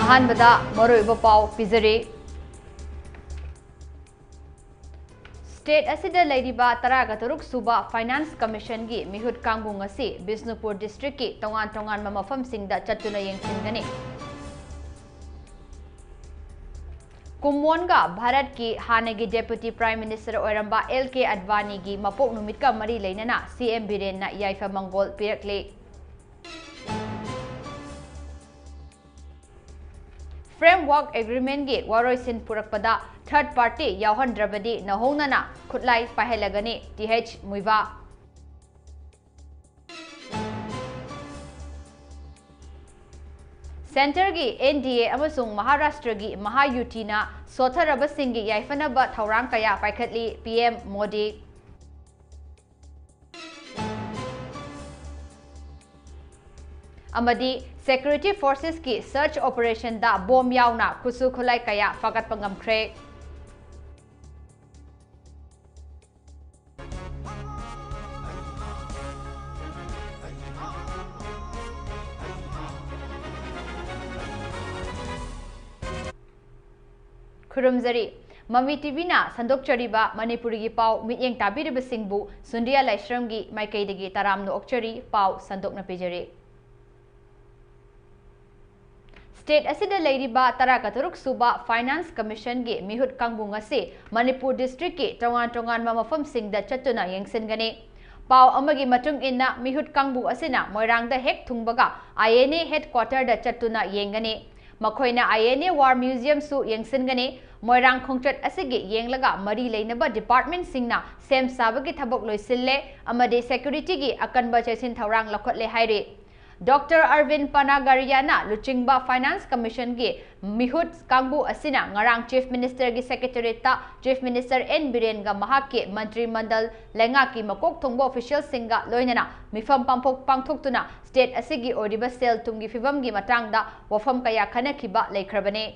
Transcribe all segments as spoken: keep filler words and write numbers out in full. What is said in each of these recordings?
ꯑꯍꯥꯟꯕꯗ ꯃꯔꯨꯑꯣꯏꯕ ꯄꯥꯎ ꯄꯤꯖꯔꯤ꯫ State ꯑꯁꯤꯗ ꯂꯩꯔꯤꯕ ꯇꯔꯥꯒ ꯇꯔꯨꯛ ꯁꯨꯕ Finance Commission ꯒꯤ ꯃꯤꯍꯨꯠ ꯀꯥꯡꯕꯨ ꯉꯁꯤ ꯕꯤꯁꯅꯨꯄꯨꯔ district ꯀꯤ ꯇꯣꯉꯥꯟ ꯇꯣꯉꯥꯟꯕ ꯃꯐꯝꯁꯤꯡꯗ ꯆꯠꯇꯨꯅ ꯌꯦꯡꯁꯤꯟꯒꯅꯤ꯫ ꯀꯨꯝꯑꯣꯟꯒ ꯚꯥꯔꯠꯀꯤ ꯍꯥꯟꯅꯒꯤ Deputy Prime Minister ꯑꯣꯏꯔꯝꯕ ꯑꯦꯜ ꯀꯦ ꯑꯗꯚꯥꯅꯤꯒꯤ ꯃꯄꯣꯛ ꯅꯨꯃꯤꯠꯀ ꯃꯔꯤ ꯂꯩꯅꯅ ꯁꯤ ꯑꯦꯝ ꯕꯤꯔꯦꯟꯅ ꯌꯥꯏꯐ ꯃꯪꯒꯣꯜ ꯄꯤꯔꯛꯂꯤ꯫ Framework Agreement ꯒꯤ ꯋꯥꯔꯣꯏꯁꯤꯟ ꯄꯨꯔꯛꯄꯗ third party ꯌꯥꯎꯍꯟꯗ꯭ꯔꯕꯗꯤ ꯅꯧꯍꯧꯅꯅ ꯈꯨꯠꯂꯥꯏ ꯄꯥꯏꯍꯜꯂꯒꯅꯤ, ꯇꯤ ꯑꯩꯆ ꯃꯨꯏꯚꯥ꯫ Centre ꯒꯤ ꯑꯦꯟ ꯗꯤ ꯑꯦ ꯑꯃꯁꯨꯡ ꯃꯍꯥꯔꯥꯁꯇ꯭ꯔꯒꯤ ꯃꯍꯥꯌꯨꯇꯤꯅ ꯁꯣꯠꯊꯔꯕꯁꯤꯡꯒꯤ ꯌꯥꯏꯐꯅꯕ ꯊꯧꯔꯥꯡ ꯀꯌꯥ ꯄꯥꯏꯈꯠꯂꯤ, ꯄꯤ ꯑꯦꯝ ꯃꯣꯗꯤ꯫ ꯑꯃꯗꯤ security forces ꯀꯤ search operation ꯗ ꯕꯣꯝ ꯌꯥꯎꯅ ꯈꯨꯠꯁꯨ ꯈꯨꯠꯂꯥꯏ ꯀꯌꯥ ꯐꯥꯒꯠꯄ ꯉꯝꯈ꯭ꯔꯦ꯫ ꯈꯨꯔꯨꯝꯖꯔꯤ꯫ ꯃꯃꯤ ꯇꯤ ꯚꯤꯅ ꯁꯟꯗꯣꯛꯆꯔꯤꯕ ꯃꯅꯤꯄꯨꯔꯤꯒꯤ ꯄꯥꯎ ꯃꯤꯠꯌꯦꯡ ꯇꯥꯕꯤꯔꯤꯕꯁꯤꯡꯕꯨ ꯁꯨꯟꯗ꯭ꯔꯤꯌꯥ ꯂꯥꯏꯁ꯭ꯔꯝꯒꯤ ꯃꯥꯏꯀꯩꯗꯒꯤ ꯇꯔꯥꯝꯅ ꯑꯣꯛꯆꯔꯤ꯫ ꯄꯥꯎ ꯁꯟꯗꯣꯛꯅ ꯄꯤꯖꯔꯤ꯫ State ꯑꯁꯤꯗ ꯂꯩꯔꯤꯕ ꯇꯔꯥꯒ ꯇꯔꯨꯛ ꯁꯨꯕ Finance Commission ꯒꯤ ꯃꯤꯍꯨꯠ ꯀꯥꯡꯕꯨ ꯉꯁꯤ ꯃꯅꯤꯄꯨꯔ district ꯀꯤ ꯇꯣꯉꯥꯟ ꯇꯣꯉꯥꯟꯕ ꯃꯐꯝꯁꯤꯡꯗ ꯆꯠꯇꯨꯅ ꯌꯦꯡꯁꯤꯟꯒꯅꯤ꯫ ꯄꯥꯎ ꯑꯃꯒꯤ ꯃꯇꯨꯡ ꯏꯟꯅ, ꯃꯤꯍꯨꯠ ꯀꯥꯡꯕꯨ ꯑꯁꯤꯅ ꯃꯣꯏꯔꯥꯡꯗ ꯍꯦꯛ ꯊꯨꯡꯕꯒ ꯑꯥꯏ ꯑꯦꯟ ꯑꯦ headquarter ꯗ ꯆꯠꯇꯨꯅ ꯌꯦꯡꯒꯅꯤ꯫ ꯃꯈꯣꯏꯅ ꯑꯥꯏ ꯑꯦꯟ ꯑꯦ War Museum ꯁꯨ ꯌꯦꯡꯁꯤꯟꯒꯅꯤ꯫ ꯃꯣꯏꯔꯥꯡ ꯈꯣꯡꯆꯠ ꯑꯁꯤꯒꯤ ꯌꯦꯡꯂꯒ ꯃꯔꯤ ꯂꯩꯅꯕ department ꯁꯤꯡꯅ ꯁꯦꯝ ꯁꯥꯕꯒꯤ ꯊꯕꯛ ꯂꯣꯏꯁꯤꯜꯂꯦ ꯑꯃꯗꯤ security ꯒꯤ ꯑꯀꯟꯕ ꯆꯦꯛꯁꯤꯟ ꯊꯧꯔꯥꯡ ꯂꯧꯈꯠꯂꯦ ꯍꯥꯏꯔꯤ꯫ ꯗꯣꯛꯇꯔ ꯑꯔꯕꯤꯟ ꯄꯅꯥꯒꯥꯔꯤꯌꯥꯅ ꯂꯨꯆꯤꯡꯕ Finance Commission ꯒꯤ ꯃꯤꯍꯨꯠ ꯀꯥꯡꯕꯨ ꯑꯁꯤꯅ ꯉꯔꯥꯡ Chief Minister ꯒꯤ Secretariat ꯇ Chief Minister ꯑꯦꯟ ꯕꯤꯔꯦꯟꯒ ꯃꯍꯥꯛꯀꯤ ꯃꯟꯇ꯭ꯔꯤ ꯃꯟꯗꯜ ꯂꯩꯉꯥꯛꯀꯤ ꯃꯀꯣꯛ ꯊꯣꯡꯕ official ꯁꯤꯡꯒ ꯂꯣꯏꯅꯅ ꯃꯤꯐꯝ ꯄꯥꯡꯊꯣꯛ-, ꯄꯥꯡꯊꯣꯛꯇꯨꯅ state ꯑꯁꯤꯒꯤ ꯑꯣꯏꯔꯤꯕ ꯁꯦꯜ ꯊꯨꯝꯒꯤ ꯐꯤꯕꯝꯒꯤ ꯃꯇꯥꯡꯗ ꯋꯥꯐꯝ ꯀꯌꯥ ꯈꯟꯅꯈꯤꯕ ꯂꯩꯈ꯭ꯔꯕꯅꯤ꯫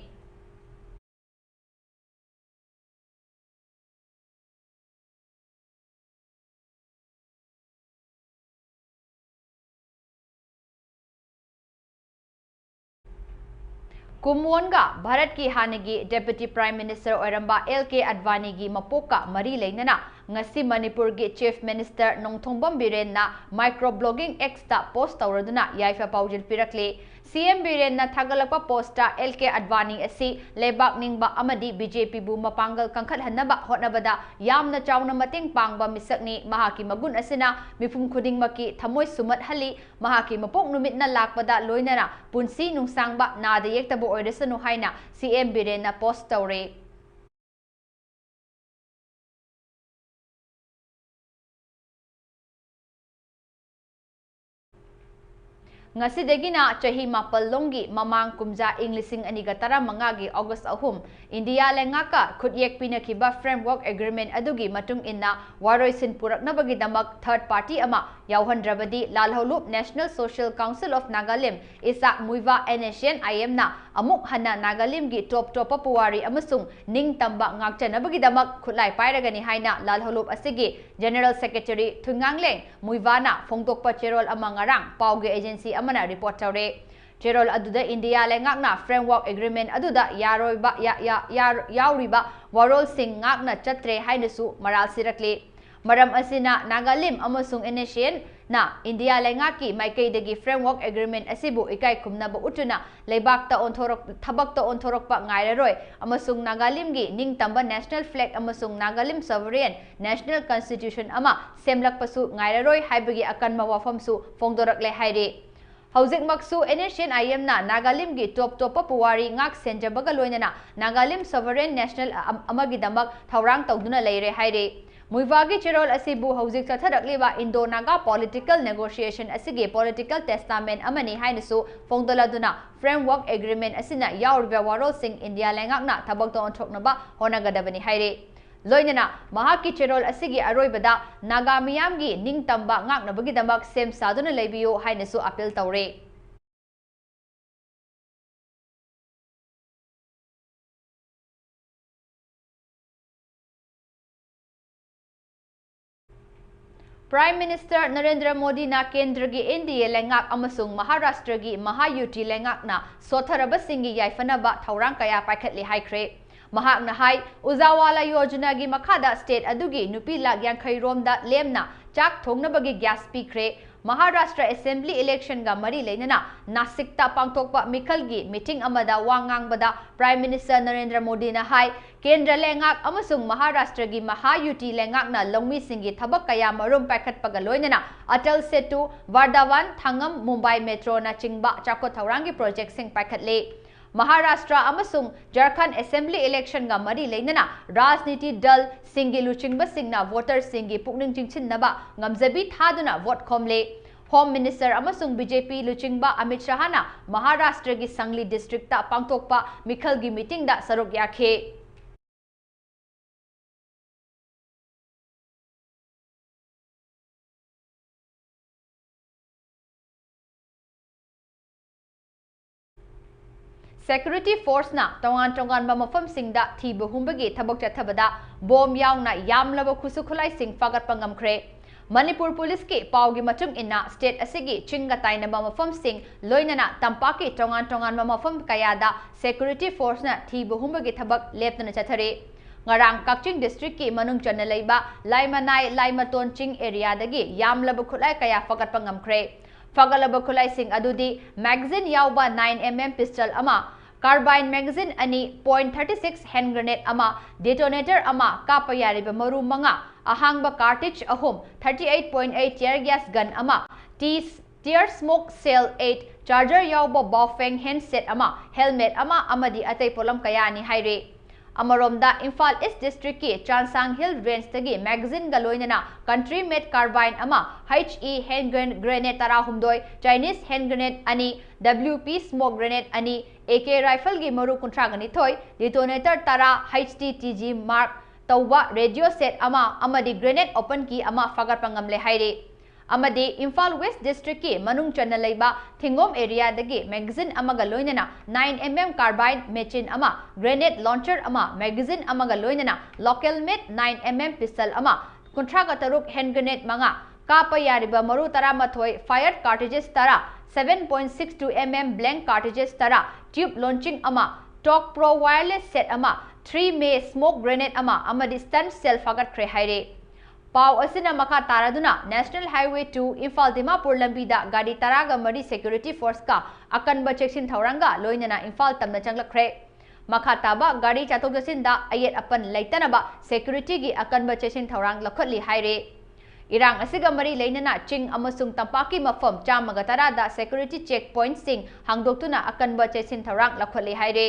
ꯀꯨꯝꯑꯣꯟꯒ ꯚꯥꯔꯠꯀꯤ ꯍꯥꯟꯅꯒꯤ Deputy Prime Minister ꯑꯣꯏꯔꯝꯕ ꯑꯦꯜ ꯀꯦ ꯑꯗꯚꯥꯅꯤꯒꯤ ꯃꯄꯣꯛꯀ ꯃꯔꯤ ꯂꯩꯅꯅ ꯉꯁꯤ ꯃꯅꯤꯄꯨꯔꯒꯤ Chief Minister Nongthombam ꯕꯤꯔꯦꯟꯅ micro blogging X ꯇ post ꯇꯧꯔꯗꯨꯅ ꯌꯥꯏꯐ ꯄꯥꯎꯖꯦꯜ ꯄꯤꯔꯛꯂꯤ꯫ ꯁꯤ ꯑꯦꯝ ꯕꯤꯔꯦꯟꯅ ꯊꯥꯒꯠꯂꯛꯄ post ꯇ ꯑꯦꯜ ꯀꯦ ꯑꯗꯚꯥꯅꯤ ꯑꯁꯤ ꯂꯩꯕꯥꯛ ꯅꯤꯡꯕ ꯑꯃꯗꯤ ꯕꯤ ꯖꯦ ꯄꯤꯕꯨ ꯃꯄꯥꯡꯒꯜ ꯀꯟꯈꯠꯍꯟꯅꯕ ꯍꯣꯠꯅꯕꯗ ꯌꯥꯝꯅ ꯆꯥꯎꯅ ꯃꯇꯦꯡ ꯄꯥꯡꯕ ꯃꯤꯁꯛꯅꯤ꯫ ꯃꯍꯥꯛꯀꯤ ꯃꯒꯨꯟ ꯑꯁꯤꯅ ꯃꯤꯄꯨꯝ ꯈꯨꯗꯤꯡꯃꯛꯀꯤ ꯊꯃꯣꯏ ꯁꯨꯝꯍꯠꯍꯜꯂꯤ꯫ ꯃꯍꯥꯛꯀꯤ ꯃꯄꯣꯛ ꯅꯨꯃꯤꯠꯅ ꯂꯥꯛꯄꯗ ꯂꯣꯏꯅꯅ ꯄꯨꯟꯁꯤ ꯅꯨꯡꯁꯥꯡꯕ, ꯅꯥꯗ ꯌꯦꯛꯇꯕ ꯑꯣꯏꯔꯁꯅꯨ ꯍꯥꯏꯅ ꯁꯤ ꯑꯦꯝ ꯕꯤꯔꯦꯟꯅ post ꯇꯧꯔꯦ꯫ ꯉꯁꯤꯗꯒꯤꯅ ꯆꯍꯤ ꯃꯥꯄꯜ ꯂꯣꯝꯒꯤ ꯃꯃꯥꯡ ꯀꯨꯝꯖꯥ ꯏꯪ ꯂꯤꯁꯤꯡ ꯑꯅꯤꯒ ꯇꯔꯥꯃꯉꯥꯒꯤ August ꯑꯍꯨꯝ, ꯏꯟꯗꯤꯌꯥ ꯂꯩꯉꯥꯛꯀ ꯈꯨꯠꯌꯦꯛ ꯄꯤꯅꯈꯤꯕ Framework Agreement ꯑꯗꯨꯒꯤ ꯃꯇꯨꯡ ꯏꯟꯅ ꯋꯥꯔꯣꯏꯁꯤꯟ ꯄꯨꯔꯛꯅꯕꯒꯤꯗꯃꯛ third party ꯑꯃ ꯌꯥꯎꯍꯟꯗ꯭ꯔꯕꯗꯤ ꯂꯥꯜꯍꯧꯂꯨꯞ National Social Council of Nagalim, ꯏꯁꯥ Muivah N S C N I M ꯅ ꯑꯃꯨꯛ ꯍꯟꯅ ꯅꯥꯒꯥꯂꯤꯝꯒꯤ ꯇꯣꯞ ꯇꯣꯞꯄ ꯄꯨꯋꯥꯔꯤ ꯑꯃꯁꯨꯡ ꯅꯤꯡꯇꯝꯕ ꯉꯥꯛꯆꯅꯕꯒꯤꯗꯃꯛ ꯈꯨꯠꯂꯥꯏ ꯄꯥꯏꯔꯒꯅꯤ ꯍꯥꯏꯅ ꯂꯥꯜꯍꯧꯂꯨꯞ ꯑꯁꯤꯒꯤ General Secretary ꯊꯨꯏꯉꯥꯡꯂꯦꯡ ꯃꯨꯏꯚꯥꯅ ꯐꯣꯡꯗꯣꯛꯄ ꯆꯦꯔꯣꯜ ꯑꯃ ꯉꯔꯥꯡ ꯄꯥꯎꯒꯤ agency ꯑꯃꯅ report ꯇꯧꯔꯦ꯫ ꯆꯦꯔꯣꯜ ꯑꯗꯨꯗ ꯏꯟꯗꯤꯌꯥ ꯂꯩꯉꯥꯛꯅ Framework Agreement ꯑꯗꯨꯗ ꯌꯥꯔꯣꯏꯕ, ꯌꯥ-, ꯌꯥ-, ꯌꯥꯔ-, ꯌꯥꯎꯔꯤꯕ ꯋꯥꯔꯣꯜꯁꯤꯡ ꯉꯥꯛꯅ ꯆꯠꯇ꯭ꯔꯦ ꯍꯥꯏꯅꯁꯨ ꯃꯔꯥꯜ ꯁꯤꯔꯛꯂꯤ꯫ ꯃꯔꯝ ꯑꯁꯤꯅ ꯅꯥꯒꯥꯂꯤꯝ ꯑꯃꯁꯨꯡ N S C N ꯅ ꯏꯟꯗꯤꯌꯥ ꯂꯩꯉꯥꯛꯀꯤ ꯃꯥꯏꯀꯩꯗꯒꯤ Framework Agreement ꯑꯁꯤꯕꯨ ꯏꯀꯥꯏ ꯈꯨꯝꯅꯕ ꯎꯠꯇꯨꯅ ꯂꯩꯕꯥꯛꯇ ꯑꯣꯟꯊꯣꯔꯛ-, ꯊꯕꯛꯇ ꯑꯣꯟꯊꯣꯔꯛꯄ ꯉꯥꯏꯔꯔꯣꯏ ꯑꯃꯁꯨꯡ ꯅꯥꯒꯥꯂꯤꯝꯒꯤ ꯅꯤꯡꯇꯝꯕ national flag ꯑꯃꯁꯨꯡ ꯅꯥꯒꯥꯂꯤꯝ sovereign national constitution ꯑꯃ ꯁꯦꯝꯂꯛꯄꯁꯨ ꯉꯥꯏꯔꯔꯣꯏ ꯍꯥꯏꯕꯒꯤ ꯑꯀꯟꯕ ꯋꯥꯐꯝꯁꯨ ꯐꯣꯡꯗꯣꯔꯛꯂꯦ ꯍꯥꯏꯔꯤ꯫ ꯍꯧꯖꯤꯛꯃꯛꯁꯨ N S C N I M ꯅ ꯅꯥꯒꯥꯂꯤꯝꯒꯤ ꯇꯣꯞ ꯇꯣꯞꯄ ꯄꯨꯋꯥꯔꯤ ꯉꯥꯛ ꯁꯦꯟꯖꯕꯒ ꯂꯣꯏꯅꯅ ꯅꯥꯒꯥꯂꯤꯝ sovereign national ꯑ-, ꯑꯃꯒꯤꯗꯃꯛ ꯊꯧꯔꯥꯡ ꯇꯧꯗꯨꯅ ꯂꯩꯔꯦ ꯍꯥꯏꯔꯤ꯫ ꯃꯨꯏꯚꯥꯒꯤ ꯆꯦꯔꯣꯜ ꯑꯁꯤꯕꯨ ꯍꯧꯖꯤꯛ ꯆꯠꯊꯔꯛꯂꯤꯕ Indo-Naga political negotiation ꯑꯁꯤꯒꯤ political testament ꯑꯃꯅꯤ ꯍꯥꯏꯅꯁꯨ ꯐꯣꯡꯗꯣꯛꯂꯗꯨꯅ, Framework Agreement ꯑꯁꯤꯅ ꯌꯥꯎꯔꯤꯕ ꯋꯥꯔꯣꯜꯁꯤꯡ ꯏꯟꯗꯤꯌꯥ ꯂꯩꯉꯥꯛꯅ ꯊꯕꯛꯇ ꯑꯣꯟꯊꯣꯛꯅꯕ ꯍꯣꯠꯅꯒꯗꯕꯅꯤ ꯍꯥꯏꯔꯤ꯫ ꯂꯣꯏꯅꯅ ꯃꯍꯥꯛꯀꯤ ꯆꯦꯔꯣꯜ ꯑꯁꯤꯒꯤ ꯑꯔꯣꯏꯕꯗ ꯅꯥꯒꯥ ꯃꯤꯌꯥꯝꯒꯤ ꯅꯤꯡꯇꯝꯕ ꯉꯥꯛꯅꯕꯒꯤꯗꯃꯛ ꯁꯦꯝ ꯁꯥꯗꯨꯅ ꯂꯩꯕꯤꯌꯨ ꯍꯥꯏꯅꯁꯨ appeal ꯇꯧꯔꯦ꯫ Prime Minister ꯅꯔꯦꯟꯗ꯭ꯔ ꯃꯣꯗꯤꯅ ꯀꯦꯟꯗ꯭ꯔꯒꯤ ꯑꯦꯟ ꯗꯤ ꯑꯦ ꯂꯩꯉꯥꯛ ꯑꯃꯁꯨꯡ ꯃꯍꯥꯔꯥꯁꯇ꯭ꯔꯒꯤ ꯃꯍꯥꯌꯨꯇꯤ ꯂꯩꯉꯥꯛꯅ ꯁꯣꯠꯊꯔꯕꯁꯤꯡꯒꯤ ꯌꯥꯏꯐꯅꯕ ꯊꯧꯔꯥꯡ ꯀꯌꯥ ꯄꯥꯏꯈꯠꯂꯤ ꯍꯥꯏꯈ꯭ꯔꯦ꯫ ꯃꯍꯥꯛꯅ ꯍꯥꯏ, ꯎꯖꯥꯋꯥꯂꯥ ꯌꯣꯖꯅꯥꯒꯤ ꯃꯈꯥꯗ state ꯑꯗꯨꯒꯤ ꯅꯨꯄꯤ ꯂꯥꯈ ꯌꯥꯡꯈꯩ ꯔꯣꯝꯗ ꯂꯦꯝꯅ ꯆꯥꯛ ꯊꯣꯡꯅꯕꯒꯤ gas ꯄꯤꯈ꯭ꯔꯦ꯫ ꯃꯍꯥꯔꯥꯁꯇ꯭ꯔ assembly election ꯒ ꯃꯔꯤ ꯂꯩꯅꯅ ꯅꯥꯁꯤꯛꯇ ꯄꯥꯡꯊꯣꯛꯄ ꯃꯤꯈꯜꯒꯤ meeting ꯑꯃꯗ ꯋꯥ ꯉꯥꯡꯕꯗ Prime Minister ꯅꯔꯦꯟꯗ꯭ꯔ ꯃꯣꯗꯤꯅ ꯍꯥꯏ, ꯀꯦꯟꯗ꯭ꯔ ꯂꯩꯉꯥꯛ ꯑꯃꯁꯨꯡ ꯃꯍꯥꯔꯥꯁꯇ꯭ꯔꯒꯤ ꯃꯍꯥꯌꯨꯇꯤ ꯂꯩꯉꯥꯛꯅ ꯂꯧꯃꯤꯁꯤꯡꯒꯤ ꯊꯕꯛ ꯀꯌꯥ ꯃꯔꯨꯝ ꯄꯥꯏꯈꯠꯄꯒ ꯂꯣꯏꯅꯅ ꯑꯇꯜ ꯁꯦꯇꯨ, ꯚꯥꯔꯗꯥꯚꯥꯟ, ꯊꯥꯡꯒꯝ, ꯃꯨꯝꯕꯥꯏ ꯃꯦꯇ꯭ꯔꯣꯅ ꯆꯤꯡꯕ ꯆꯥꯎꯈꯠ ꯊꯧꯔꯥꯡꯒꯤ project ꯁꯤꯡ ꯄꯥꯏꯈꯠꯂꯦ꯫ ꯃꯍꯥꯔꯥꯁꯇ꯭ꯔ ꯑꯃꯁꯨꯡ ꯖꯔꯈꯟꯗ assembly election ꯒ ꯃꯔꯤ ꯂꯩꯅꯅ ꯔꯥꯖꯅꯤꯇꯤ ꯗꯜꯁꯤꯡꯒꯤ ꯂꯨꯆꯤꯡꯕꯁꯤꯡꯅ voter ꯁꯤꯡꯒꯤ ꯄꯨꯛꯅꯤꯡ ꯆꯤꯡꯁꯤꯟꯅꯕ ꯉꯝꯖꯕꯤ ꯊꯥꯗꯨꯅ vote ꯈꯣꯝꯂꯦ꯫ Home Minister ꯑꯃꯁꯨꯡ B J P ꯂꯨꯆꯤꯡꯕ ꯑꯃꯤꯠ ꯁꯥꯍꯅ ꯃꯍꯥꯔꯥꯁꯇ꯭ꯔꯒꯤ ꯁꯪꯂꯤ district ꯇ ꯄꯥꯡꯊꯣꯛꯄ ꯃꯤꯈꯜꯒꯤ meeting ꯗ ꯁꯔꯨꯛ ꯌꯥꯈꯤ꯫ Security force ꯅ ꯇꯣꯉꯥꯟ ꯇꯣꯉꯥꯟꯕ ꯃꯐꯝꯁꯤꯡꯗ ꯊꯤꯕ ꯍꯨꯝꯕꯒꯤ ꯊꯕꯛ ꯆꯠꯊꯕꯗ bomb ꯌꯥꯎꯅ ꯌꯥꯝꯂꯕ ꯈꯨꯠꯁꯨ ꯈꯨꯠꯂꯥꯏꯁꯤꯡ ꯐꯥꯒꯠꯄ ꯉꯝꯈ꯭ꯔꯦ꯫ ꯃꯅꯤꯄꯨꯔ ꯄꯨꯂꯤꯁꯀꯤ ꯄꯥꯎꯒꯤ ꯃꯇꯨꯡ ꯏꯟꯅ, state ꯑꯁꯤꯒꯤ ꯆꯤꯡꯒ ꯇꯥꯏꯅꯕ ꯃꯐꯝꯁꯤꯡ ꯂꯣꯏꯅꯅ ꯇꯝꯄꯥꯛꯀꯤ ꯇꯣꯉꯥꯟ ꯇꯣꯉꯥꯟꯕ ꯃꯐꯝ ꯀꯌꯥꯗ security force ꯅ ꯊꯤꯕ ꯍꯨꯝꯕꯒꯤ ꯊꯕꯛ ꯂꯦꯞꯇꯅ ꯆꯠꯊꯔꯤ꯫ ꯉꯔꯥꯡ ꯀꯛꯆꯤꯡ district ꯀꯤ ꯃꯅꯨꯡ ꯆꯟꯅ ꯂꯩꯕ ꯂꯥꯏꯃꯅꯥꯏ ꯂꯥꯏꯃꯇꯣꯟ ꯆꯤꯡ area ꯗꯒꯤ ꯌꯥꯝꯂꯕ ꯈꯨꯠꯂꯥꯏ ꯀꯌꯥ ꯐꯒꯠꯄ ꯉꯝꯈ꯭ꯔꯦ꯫ ꯐꯒꯠꯂꯕ ꯈꯨꯠꯂꯥꯏꯁꯤꯡ ꯑꯗꯨꯗꯤ magazine ꯌꯥꯎꯕ nine M M pistol ꯑꯃ, carbine magazine ꯑꯅꯤ, point thirty six hand grenade ꯑꯃ, detonator ꯑꯃ, ꯀꯥꯞꯄ ꯌꯥꯔꯤꯕ ꯃꯔꯨ ꯃꯉꯥ, ꯑꯍꯥꯡꯕ cartridge ꯑꯍꯨꯝ, thirty eight point eight tear gas gun ꯑꯃ, tea tear smoke shell eight, charger ꯌꯥꯎꯕ Baofeng handset ꯑꯃ, helmet ꯑꯃ ꯑꯃꯗꯤ ꯑꯇꯩ ꯄꯣꯠꯂꯝ ꯀꯌꯥꯅꯤ ꯍꯥꯏꯔꯤ꯫ ꯑꯃꯔꯣꯝꯗ, ꯏꯝꯐꯥꯜ East district ꯀꯤ ꯆꯥꯟꯁꯥꯡ Hill Range ꯇꯒꯤ magazine ꯒ ꯂꯣꯏꯅꯅ country made carbine ꯑꯃ, H E hand gren-, grenade ꯇꯔꯥꯍꯨꯝꯗꯣꯏ, Chinese hand grenade ꯑꯅꯤ, W P smoke grenade ꯑꯅꯤ, A K rifle ꯒꯤ ꯃꯔꯨ ꯀꯨꯟꯊ꯭ꯔꯥꯒ ꯅꯤꯊꯣꯏ, detonator ꯇꯔꯥ, H T T G mark ꯇꯧꯕ radio set ꯑꯃ ꯑꯃꯗꯤ grenade open key ꯑꯃ ꯐꯒꯠꯄ ꯉꯝꯂꯦ ꯍꯥꯏꯔꯤ꯫ ꯑꯃꯗꯤ ꯏꯝꯐꯥꯜ West district ꯀꯤ ꯃꯅꯨꯡ ꯆꯟꯅ ꯂꯩꯕ ꯊꯤꯡꯒꯣꯝ area ꯗꯒꯤ magazine ꯑꯃꯒ ꯂꯣꯏꯅꯅ nine M M carbine machine ꯑꯃ, grenade launcher ꯑꯃ, magazine ꯑꯃꯒ ꯂꯣꯏꯅꯅ local made nine M M pistol ꯑꯃ, ꯀꯨꯟꯊ꯭ꯔꯥꯒ ꯇꯔꯨꯛ, hand grenade ꯃꯉꯥ, ꯀꯥꯞꯄ ꯌꯥꯔꯤꯕ ꯃꯔꯨ ꯇꯔꯥꯃꯥꯊꯣꯏ, fired cartridges ꯇꯔꯥ, seven point six two M M blank cartridges ꯇꯔꯥ, tube launching ꯑꯃ, Tok Pro wireless set ꯑꯃ, three may smoke grenade ꯑꯃ ꯑꯃꯗꯤ stun shell ꯐꯥꯒꯠꯈ꯭ꯔꯦ ꯍꯥꯏꯔꯦ꯫ ꯄꯥꯎ ꯑꯁꯤꯅ ꯃꯈꯥ ꯇꯥꯔꯗꯨꯅ National Highway two Imphal Dimapur ꯂꯝꯕꯤꯗ ꯒꯥꯔꯤ ꯇꯔꯥꯒ ꯃꯔꯤ security forceꯀ ꯑꯀꯟꯕ ꯆꯦꯛꯁꯤꯟ ꯊꯧꯔꯥꯡꯒ ꯂꯣꯏꯅꯅ ꯏꯝꯐꯥꯜ ꯇꯝꯅ ꯆꯪꯂꯛꯈ꯭ꯔꯦ꯫ ꯃꯈꯥ ꯇꯥꯕ ꯒꯥꯔꯤ ꯆꯠꯊꯣꯛ ꯆꯠꯁꯤꯟꯗ ꯑꯌꯦꯠ ꯑꯄꯟ ꯂꯩꯇꯅꯕ securityꯒꯤ ꯑꯀꯟꯕ ꯆꯦꯛꯁꯤꯟ ꯊꯧꯔꯥꯡ ꯂꯧꯈꯠꯂꯤ ꯍꯥꯏꯔꯦ꯫ ꯏꯔꯥꯡ ꯑꯁꯤꯒ ꯃꯔꯤ ꯂꯩꯅꯅ ꯆꯤꯡ ꯑꯃꯁꯨꯡ ꯇꯝꯄꯥꯛꯀꯤ ꯃꯐꯝ ꯆꯥꯝꯃꯒ ꯇꯔꯥꯗ security check pointꯁꯤꯡ ꯍꯥꯡꯗꯣꯛꯇꯨꯅ ꯑꯀꯟꯕ ꯆꯦꯛꯁꯤꯟ ꯊꯧꯔꯥꯡ ꯂꯧꯈꯠꯂꯤ ꯍꯥꯏꯔꯦ꯫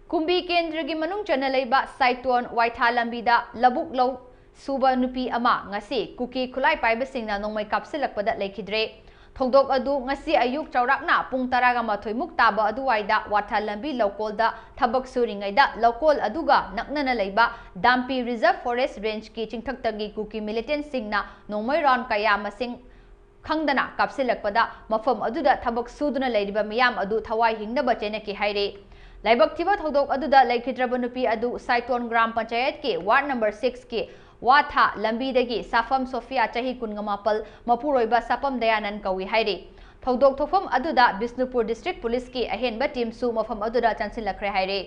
ꯀꯨꯝꯕꯤ ꯀꯦꯟꯗ꯭ꯔꯒꯤ ꯃꯅꯨꯡ ꯆꯟꯅ ꯂꯩꯕ ꯁꯥꯏꯇꯣꯟ ꯋꯥꯏꯊꯥ ꯂꯝꯕꯤꯗ ꯂꯧꯕꯨꯛ ꯂꯧ ꯁꯨꯕ ꯅꯨꯄꯤ ꯑꯃ ꯉꯁꯤ ꯀꯨꯀꯤ ꯈꯨꯠꯂꯥꯏ ꯄꯥꯏꯕꯁꯤꯡꯅ ꯅꯣꯡꯃꯩ ꯀꯥꯞꯁꯤꯜꯂꯛꯄꯗ ꯂꯩꯈꯤꯗ꯭ꯔꯦ꯫ ꯊꯧꯗꯣꯛ ꯑꯗꯨ ꯉꯁꯤ ꯑꯌꯨꯛ ꯆꯥꯎꯔꯥꯛꯅ ꯄꯨꯡ ꯇꯔꯥꯒ ꯃꯥꯊꯣꯏ ꯃꯨꯛ ꯇꯥꯕ ꯑꯗꯨꯋꯥꯏꯗ ꯋꯥꯊꯥ ꯂꯝꯕꯤ ꯂꯧꯀꯣꯜꯗ ꯊꯕꯛ ꯁꯨꯔꯤꯉꯩꯗ ꯂꯧꯀꯣꯜ ꯑꯗꯨꯒ ꯅꯛꯅꯅ ꯂꯩꯕ ꯗꯥꯝꯄꯤ Reserve Forest Rangeꯀꯤ ꯆꯤꯡꯊꯛꯇꯒꯤ ꯀꯨꯀꯤ militantꯁꯤꯡꯅ ꯅꯣꯡꯃꯩ round ꯀꯌꯥ ꯃꯁꯤꯡ ꯈꯪꯗꯅ ꯀꯥꯞꯁꯤꯜꯂꯛꯄꯗ ꯃꯐꯝ ꯑꯗꯨꯗ ꯊꯕꯛ ꯁꯨꯗꯨꯅ ꯂꯩꯔꯤꯕ ꯃꯤꯌꯥꯝ ꯑꯗꯨ ꯊꯋꯥꯏ ꯍꯤꯡꯅꯕ ꯆꯦꯟꯅꯈꯤ ꯍꯥꯏꯔꯤ꯫ ꯂꯥꯏꯕꯛ ꯊꯤꯕ ꯊꯧꯗꯣꯛ ꯑꯗꯨꯗ ꯂꯩꯈꯤꯗ꯭ꯔꯕ ꯅꯨꯄꯤ ꯑꯗꯨ ꯁꯥꯏꯇꯣꯟ ꯒ꯭ꯔꯥꯝ ꯄꯟꯆꯥꯌꯠꯀꯤ ward number sixꯀꯤ ꯋꯥꯊꯥ ꯂꯝꯕꯤꯗꯒꯤ ꯁꯥꯐꯝ ꯁꯣꯐꯤꯌꯥ ꯆꯍꯤ ꯀꯨꯟꯒ ꯃꯥꯄꯜ ꯃꯄꯨꯔꯣꯏꯕ ꯁꯥꯐꯝ ꯗꯌꯥꯅꯟ ꯀꯧꯏ ꯍꯥꯏꯔꯤ꯫ ꯊꯧꯗꯣꯛ ꯊꯣꯛꯐꯝ ꯑꯗꯨꯗ ꯕꯤꯁꯅꯨꯄꯨꯔ district policeꯀꯤ ꯑꯍꯦꯟꯕ teamꯁꯨ ꯃꯐꯝ ꯑꯗꯨꯗ ꯆꯪꯁꯤꯜꯂꯛꯈ꯭ꯔꯦ ꯍꯥꯏꯔꯤ꯫